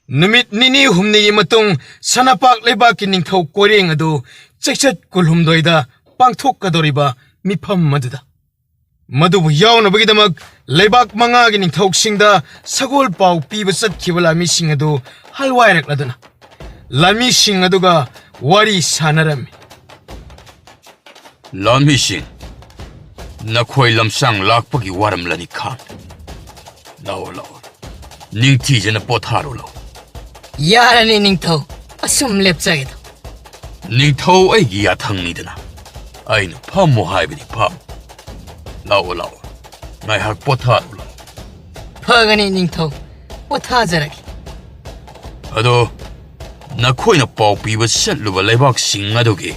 ꯅꯨꯃꯤꯠ ꯅꯤꯅꯤ ꯍꯨꯝꯅꯤꯒꯤ ꯃꯇꯨꯡ ꯁꯅꯥꯄꯥꯛ ꯂꯩꯕꯥꯛꯀꯤ ꯅꯤꯡꯊꯧ ꯀꯣꯏꯔꯦꯡ ꯑꯗꯨ ꯆꯩꯆꯠ ꯀꯨꯟꯍꯨꯝꯗꯣꯏꯗ ꯄꯥꯡꯊꯣꯛꯀꯗꯧꯔꯤꯕ ꯃꯤꯐꯝ ꯑꯗꯨꯗ ꯃꯗꯨꯕꯨ ꯌꯥꯎꯅꯕꯒꯤꯗꯃꯛ ꯂꯩꯕꯥꯛ ꯃꯉꯥꯒꯤ ꯅꯤꯡꯊꯧꯁꯤꯡꯗ ꯁꯒꯣꯜ ꯄꯥꯎ ꯄꯤꯕ ꯆꯠꯈꯤꯕ ꯂꯥꯟꯃꯤꯁꯤꯡ ꯑꯗꯨ ꯍꯜꯋꯥꯏꯔꯛꯂꯗꯨꯅ ꯂꯥꯟꯃꯤꯁꯤꯡ ꯑꯗꯨꯒ ꯋꯥꯔꯤ ꯁꯥꯟꯅꯔꯝꯃꯤ꯫ ꯂꯥꯟꯃꯤꯁꯤꯡ, ꯅꯈꯣꯏ ꯂꯝꯁꯥꯡ ꯂꯥꯛꯄꯒꯤ ꯋꯥꯔꯝꯂꯅꯤ ꯈꯥꯡ꯫ ꯂꯥꯛꯑꯣ, ꯂꯥꯛꯑꯣ꯫ ꯅꯤꯡꯊꯤꯖꯅ ꯄꯣꯊꯥꯔꯣ, ꯂꯥꯛꯑꯣ꯫ ꯌꯥꯔꯅꯤ ꯅꯤꯡꯊꯧ, ꯑꯁꯨꯝ ꯂꯦꯞꯆꯒꯦꯗ꯫ ꯅꯤꯡꯊꯧ ꯑꯩꯒꯤ ꯌꯥꯊꯪꯅꯤꯗꯅ꯫ ꯑꯩꯅ ꯐꯝꯃꯨ ꯍꯥꯏꯕꯗꯤ ꯐꯝꯃꯨ꯫ ꯂꯥꯛꯑꯣ, ꯂꯥꯛꯑꯣ꯫ ꯉꯥꯏꯍꯥꯛ ꯄꯣꯊꯥꯔꯨ ꯂꯥꯛꯑꯣ꯫ ꯐꯒꯅꯤ ꯅꯤꯡꯊꯧ, ꯄꯣꯊꯥꯖꯔꯒꯦ꯫ ꯑꯗꯣ, ꯅꯈꯣꯏꯅ ꯄꯥꯎ ꯄꯤꯕ ꯆꯠꯂꯨꯕ ꯂꯩꯕꯥꯛꯁꯤꯡ ꯑꯗꯨꯒꯤ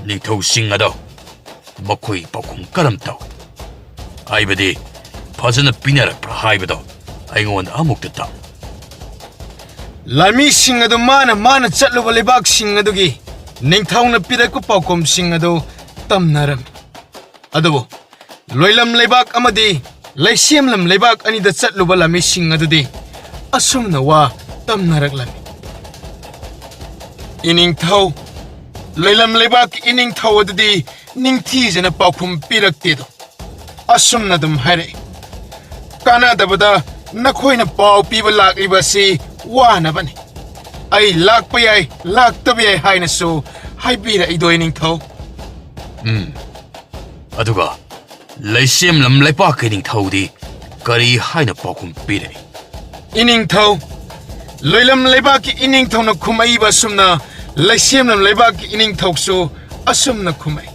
ꯅꯤꯡꯊꯧꯁꯤꯡ ꯑꯗꯣ ꯃꯈꯣꯏ ꯄꯥꯎꯈꯨꯝ ꯀꯔꯝ ꯇꯧ? ꯍꯥꯏꯕꯗꯤ, ꯐꯖꯅ ꯄꯤꯅꯔꯛꯄ꯭ꯔꯥ ꯍꯥꯏꯕꯗꯣ ꯑꯩꯉꯣꯟꯗ ꯑꯃꯨꯛꯇ ꯇꯥꯛꯎ꯫ ꯂꯥꯟꯃꯤꯁꯤꯡ ꯑꯗꯨ ꯃꯥꯅ ꯃꯥꯅ ꯆꯠꯂꯨꯕ ꯂꯩꯕꯥꯛꯁꯤꯡ ꯑꯗꯨꯒꯤ ꯅꯤꯡꯊꯧꯅ ꯄꯤꯔꯛꯄ ꯄꯥꯎꯈꯨꯝꯁꯤꯡ ꯑꯗꯨ ꯇꯝꯅꯔꯝꯃꯤ꯫ ꯑꯗꯨꯕꯨ ꯂꯣꯏꯂꯝ ꯂꯩꯕꯥꯛ ꯑꯃꯗꯤ ꯂꯩꯁꯦꯝꯂꯝ ꯂꯩꯕꯥꯛ ꯑꯅꯤꯗ ꯆꯠꯂꯨꯕ ꯂꯥꯟꯃꯤꯁꯤꯡ ꯑꯗꯨꯗꯤ ꯑꯁꯨꯝꯅ ꯋꯥ ꯇꯝꯅꯔꯛꯂꯝꯃꯤ꯫ ꯏꯅꯤꯡꯊꯧ, ꯂꯣꯏꯂꯝ ꯂꯩꯕꯥꯛꯀꯤ ꯏꯅꯤꯡꯊꯧ ꯑꯗꯨꯗꯤ ꯅꯤꯡꯊꯤꯖꯅ ꯄꯥꯎꯈꯨꯝ ꯄꯤꯔꯛꯇꯦꯗꯣ꯫ ꯑꯁꯨꯝꯅ ꯑꯗꯨꯝ ꯍꯥꯏꯔꯛꯏ, "ꯀꯥꯟꯅꯗꯕꯗ ꯅꯈꯣꯏꯅ ꯄꯥꯎ ꯄꯤꯕ ꯂꯥꯛꯂꯤꯕ ꯑꯁꯤ ꯋꯥꯅꯕꯅꯤ꯫ ꯑꯩ ꯂꯥꯛꯄ ꯌꯥꯏ, ꯂꯥꯛꯇꯕ ꯌꯥꯏ ꯍꯥꯏꯅꯁꯨ ꯍꯥꯏꯕꯤꯔꯛꯏꯗꯣ, ꯏꯅꯤꯡꯊꯧ꯫" ꯎꯝ꯫ ꯑꯗꯨꯒ ꯂꯩꯁꯦꯝꯂꯝ ꯂꯩꯄꯥꯛꯀꯤ ꯅꯤꯡꯊꯧꯗꯤ ꯀꯔꯤ ꯍꯥꯏꯅ ꯄꯥꯎꯈꯨꯝ ꯄꯤꯔꯛꯏ? ꯏꯅꯤꯡꯊꯧ, ꯂꯣꯏꯂꯝ ꯂꯩꯕꯥꯛꯀꯤ ꯏꯅꯤꯡꯊꯧꯅ ꯈꯨꯝꯃꯛꯏꯕ ꯑꯁꯨꯝꯅ ꯂꯩꯁꯦꯝꯂꯝ ꯂꯩꯕꯥꯛꯀꯤ ꯏꯅꯤꯡꯊꯧꯁꯨ ꯑꯁꯨꯝꯅ ꯈꯨꯝꯃꯛꯏ꯫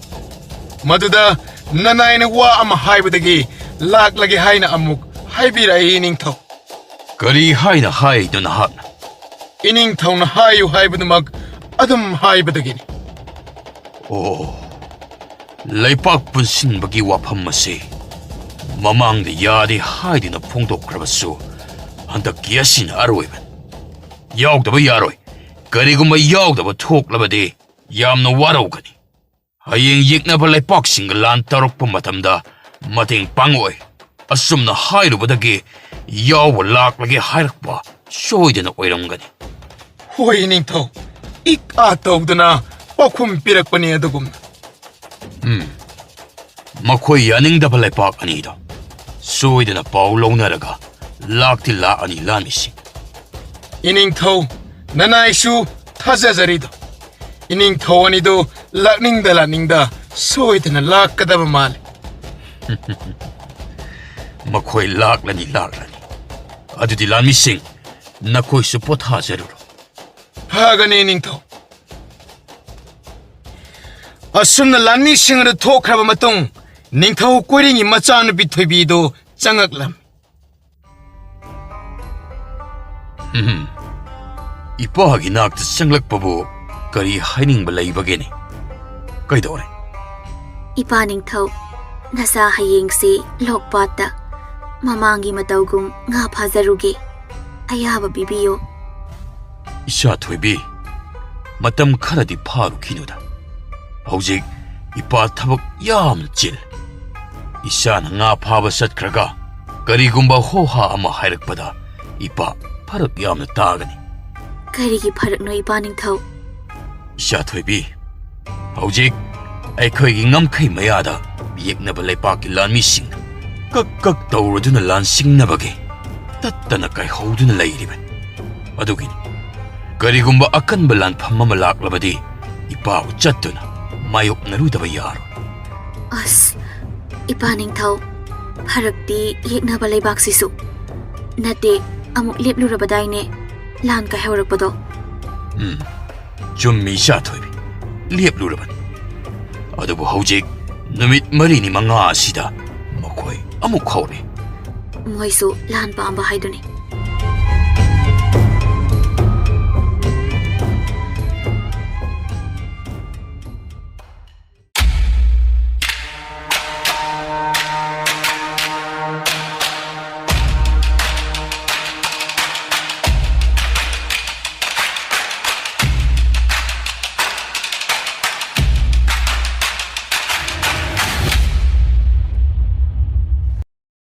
ꯃꯗꯨꯗ ꯅꯅꯥꯏꯅ ꯋꯥ ꯑꯃ ꯍꯥꯏꯕꯗꯒꯤ ꯂꯥꯛꯂꯒꯦ ꯍꯥꯏꯅ ꯑꯃꯨꯛ ꯍꯥꯏꯕꯤꯔꯛꯏ, ꯏꯅꯤꯡꯊꯧ꯫ ꯀꯔꯤ ꯍꯥꯏꯅ ꯍꯥꯏꯗꯣ ꯅꯍꯥꯛꯅ? ꯏꯅꯤꯡꯊꯧꯅ ꯍꯥꯏꯌꯨ ꯍꯥꯏꯕꯗꯨꯃꯛ ꯑꯗꯨꯝ ꯍꯥꯏꯕꯗꯒꯤꯅꯤ꯫ ꯑꯣ, ꯂꯩꯄꯥꯛ ꯄꯨꯟꯁꯤꯟꯕꯒꯤ ꯋꯥꯐꯝ ꯑꯁꯤ ꯃꯃꯥꯡꯗ ꯌꯥꯗꯦ ꯍꯥꯏꯗꯨꯅ ꯐꯣꯡꯗꯣꯛꯈ꯭ꯔꯕꯁꯨ, ꯍꯟꯗꯛꯀꯤ ꯑꯁꯤꯅ ꯑꯔꯣꯏꯕꯅꯤ꯫ ꯌꯥꯎꯗꯕ ꯌꯥꯔꯣꯏ꯫ ꯀꯔꯤꯒꯨꯝꯕ ꯌꯥꯎꯗꯕ ꯊꯣꯛꯂꯕꯗꯤ ꯌꯥꯝꯅ ꯋꯥꯔꯧꯒꯅꯤ꯫ ꯍꯌꯦꯡ ꯌꯦꯛꯅꯕ ꯂꯩꯄꯥꯛꯁꯤꯡꯒ ꯂꯥꯟ ꯇꯧꯔꯛꯄ ꯃꯇꯝꯗ ꯃꯇꯦꯡ ꯄꯥꯡꯉꯛꯑꯣꯏ꯫ ꯑꯁꯨꯝꯅ ꯍꯥꯏꯔꯨꯕꯗꯒꯤ ꯌꯥꯎꯕ ꯂꯥꯛꯂꯒꯦ ꯍꯥꯏꯔꯛꯄ ꯁꯣꯏꯗꯅ ꯑꯣꯏꯔꯝꯒꯅꯤ꯫ ꯍꯣꯏ, ꯏꯅꯤꯡꯊꯧ, ꯏꯛ ꯑꯥ ꯇꯧꯗꯨꯅ ꯄꯥꯎꯈꯨꯝ ꯄꯤꯔꯛꯄꯅꯤ ꯑꯗꯨꯒꯨꯝꯅ꯫ ꯎꯝ, ꯃꯈꯣꯏ ꯌꯥꯅꯤꯡꯗꯕ ꯂꯩꯄꯥꯛ ꯑꯅꯤꯗꯣ ꯁꯣꯏꯗꯅ ꯄꯥꯎ ꯂꯧꯅꯔꯒ ꯂꯥꯛꯇꯤ ꯂꯥꯛꯑꯅꯤ, ꯂꯥꯟꯃꯤꯁꯤꯡ꯫ ꯏꯅꯤꯡꯊꯧ, ꯅꯅꯥꯏꯁꯨ ꯊꯥꯖꯖꯔꯤꯗꯣ꯫ ꯏꯅꯤꯡꯊꯧ ꯑꯅꯤꯗꯨ ꯂꯥꯛꯅꯤꯡꯗ ꯂꯥꯛꯅꯤꯡꯗ ꯁꯣꯏꯗꯅ ꯂꯥꯛꯀꯗꯕ ꯃꯥꯜꯂꯤ꯫ ꯃꯈꯣꯏ ꯂꯥꯛꯂꯅꯤ, ꯂꯥꯛꯂꯅꯤ꯫ ꯑꯗꯨꯗꯤ ꯂꯥꯟꯃꯤꯁꯤꯡ, ꯅꯈꯣꯏꯁꯨ ꯄꯣꯊꯥꯖꯔꯨꯔꯣ꯫ ꯐꯒꯅꯤ, ꯏꯅꯤꯡꯊꯧ꯫ ꯑꯁꯨꯝꯅ ꯂꯥꯟꯃꯤꯁꯤꯡ ꯑꯗꯨ ꯊꯣꯛꯈ꯭ꯔꯕ ꯃꯇꯨꯡ, ꯅꯤꯡꯊꯧ ꯀꯣꯏꯔꯦꯡꯒꯤ ꯃꯆꯥꯅꯨꯄꯤ ꯊꯣꯏꯕꯤꯗꯨ ꯆꯪꯉꯛꯂꯝꯃꯤ꯫ ꯎꯝ꯫ ꯏꯄꯥꯒꯤ ꯅꯥꯛꯇ ꯆꯪꯂꯛꯄꯕꯨ ꯀꯔꯤ ꯍꯥꯏꯅꯤꯡꯕ ꯂꯩꯕꯒꯦꯅꯦ? ꯀꯩꯗꯧꯔꯦ? ꯏꯄꯥ ꯅꯤꯡꯊꯧ, ꯅꯆꯥ ꯍꯌꯦꯡꯁꯤ ꯂꯣꯛꯄꯥꯠꯇ ꯃꯃꯥꯡꯒꯤ ꯃꯇꯧꯒꯨꯝ ꯉꯥ ꯐꯥꯖꯔꯨꯒꯦ꯫ ꯑꯌꯥꯕ ꯄꯤꯕꯤꯌꯨ꯫ ꯏꯆꯥ ꯊꯣꯏꯕꯤ, ꯃꯇꯝ ꯈꯔꯗꯤ ꯐꯥꯔꯨꯈꯤꯅꯨꯗ꯫ ꯍꯧꯖꯤꯛ ꯏꯄꯥ ꯊꯕꯛ ꯌꯥꯝꯅ ꯆꯤꯜ꯫ ꯏꯆꯥꯅ ꯉꯥ ꯐꯥꯕ ꯆꯠꯈ꯭ꯔꯒ ꯀꯔꯤꯒꯨꯝꯕ ꯍꯣꯍꯥ ꯑꯃ ꯍꯥꯏꯔꯛꯄꯗ ꯏꯄꯥ ꯐꯔꯛ ꯌꯥꯝꯅ ꯇꯥꯒꯅꯤ꯫ ꯀꯔꯤꯒꯤ ꯐꯔꯛꯅꯣ, ꯏꯄꯥ ꯅꯤꯡꯊꯧ? ꯏꯆꯥ ꯊꯣꯏꯕꯤ, ꯍꯧꯖꯤꯛ ꯑꯩꯈꯣꯏꯒꯤ ꯉꯝꯈꯩ ꯃꯌꯥꯗ ꯌꯦꯛꯅꯕ ꯂꯩꯄꯥꯛꯀꯤ ꯂꯥꯟꯃꯤꯁꯤꯡ ꯀꯛ ꯀꯛ ꯇꯧꯔꯗꯨꯅ ꯂꯥꯟꯁꯤꯡꯅꯕꯒꯤ ꯇꯠꯇꯅ ꯀꯥꯏꯍꯧꯗꯨꯅ ꯂꯩꯔꯤꯕꯅꯤ꯫ ꯑꯗꯨꯒꯤꯅꯤ, ꯀꯔꯤꯒꯨꯝꯕ ꯑꯀꯟꯕ ꯂꯥꯟꯐꯝ ꯑꯃ ꯂꯥꯛꯂꯕꯗꯤ ꯏꯄꯥꯕꯨ ꯆꯠꯇꯨꯅ ꯃꯥꯌꯣꯛꯅꯔꯨꯗꯕ ꯌꯥꯔꯣꯏ꯫ ꯑꯁ, ꯏꯄꯥ ꯅꯤꯡꯊꯧ, ꯐꯔꯛꯇꯤ ꯌꯦꯛꯅꯕ ꯂꯩꯕꯥꯛꯁꯤꯁꯨ꯫ ꯅꯠꯇꯦ, ꯑꯃꯨꯛ ꯂꯦꯞꯂꯨꯔꯕꯗꯥꯏꯅꯦ ꯂꯥꯟ ꯀꯥꯏꯍꯧꯔꯛꯄꯗꯣ? ꯎꯝ, ꯆꯨꯝꯃꯤ ꯏꯆꯥ ꯊꯣꯏꯕꯤ, ꯂꯦꯞꯂꯨꯔꯕꯅꯤ꯫ ꯑꯗꯨꯕꯨ ꯍꯧꯖꯤꯛ ꯅꯨꯃꯤꯠ ꯃꯔꯤꯅꯤ ꯃꯉꯥ ꯑꯁꯤꯗ ꯃꯈꯣꯏ ꯑꯃꯨꯛ ꯍꯧꯔꯦ꯫ ꯃꯣꯏꯁꯨ ꯂꯥꯟ ꯄꯥꯝꯕ ꯍꯥꯏꯗꯨꯅꯤ꯫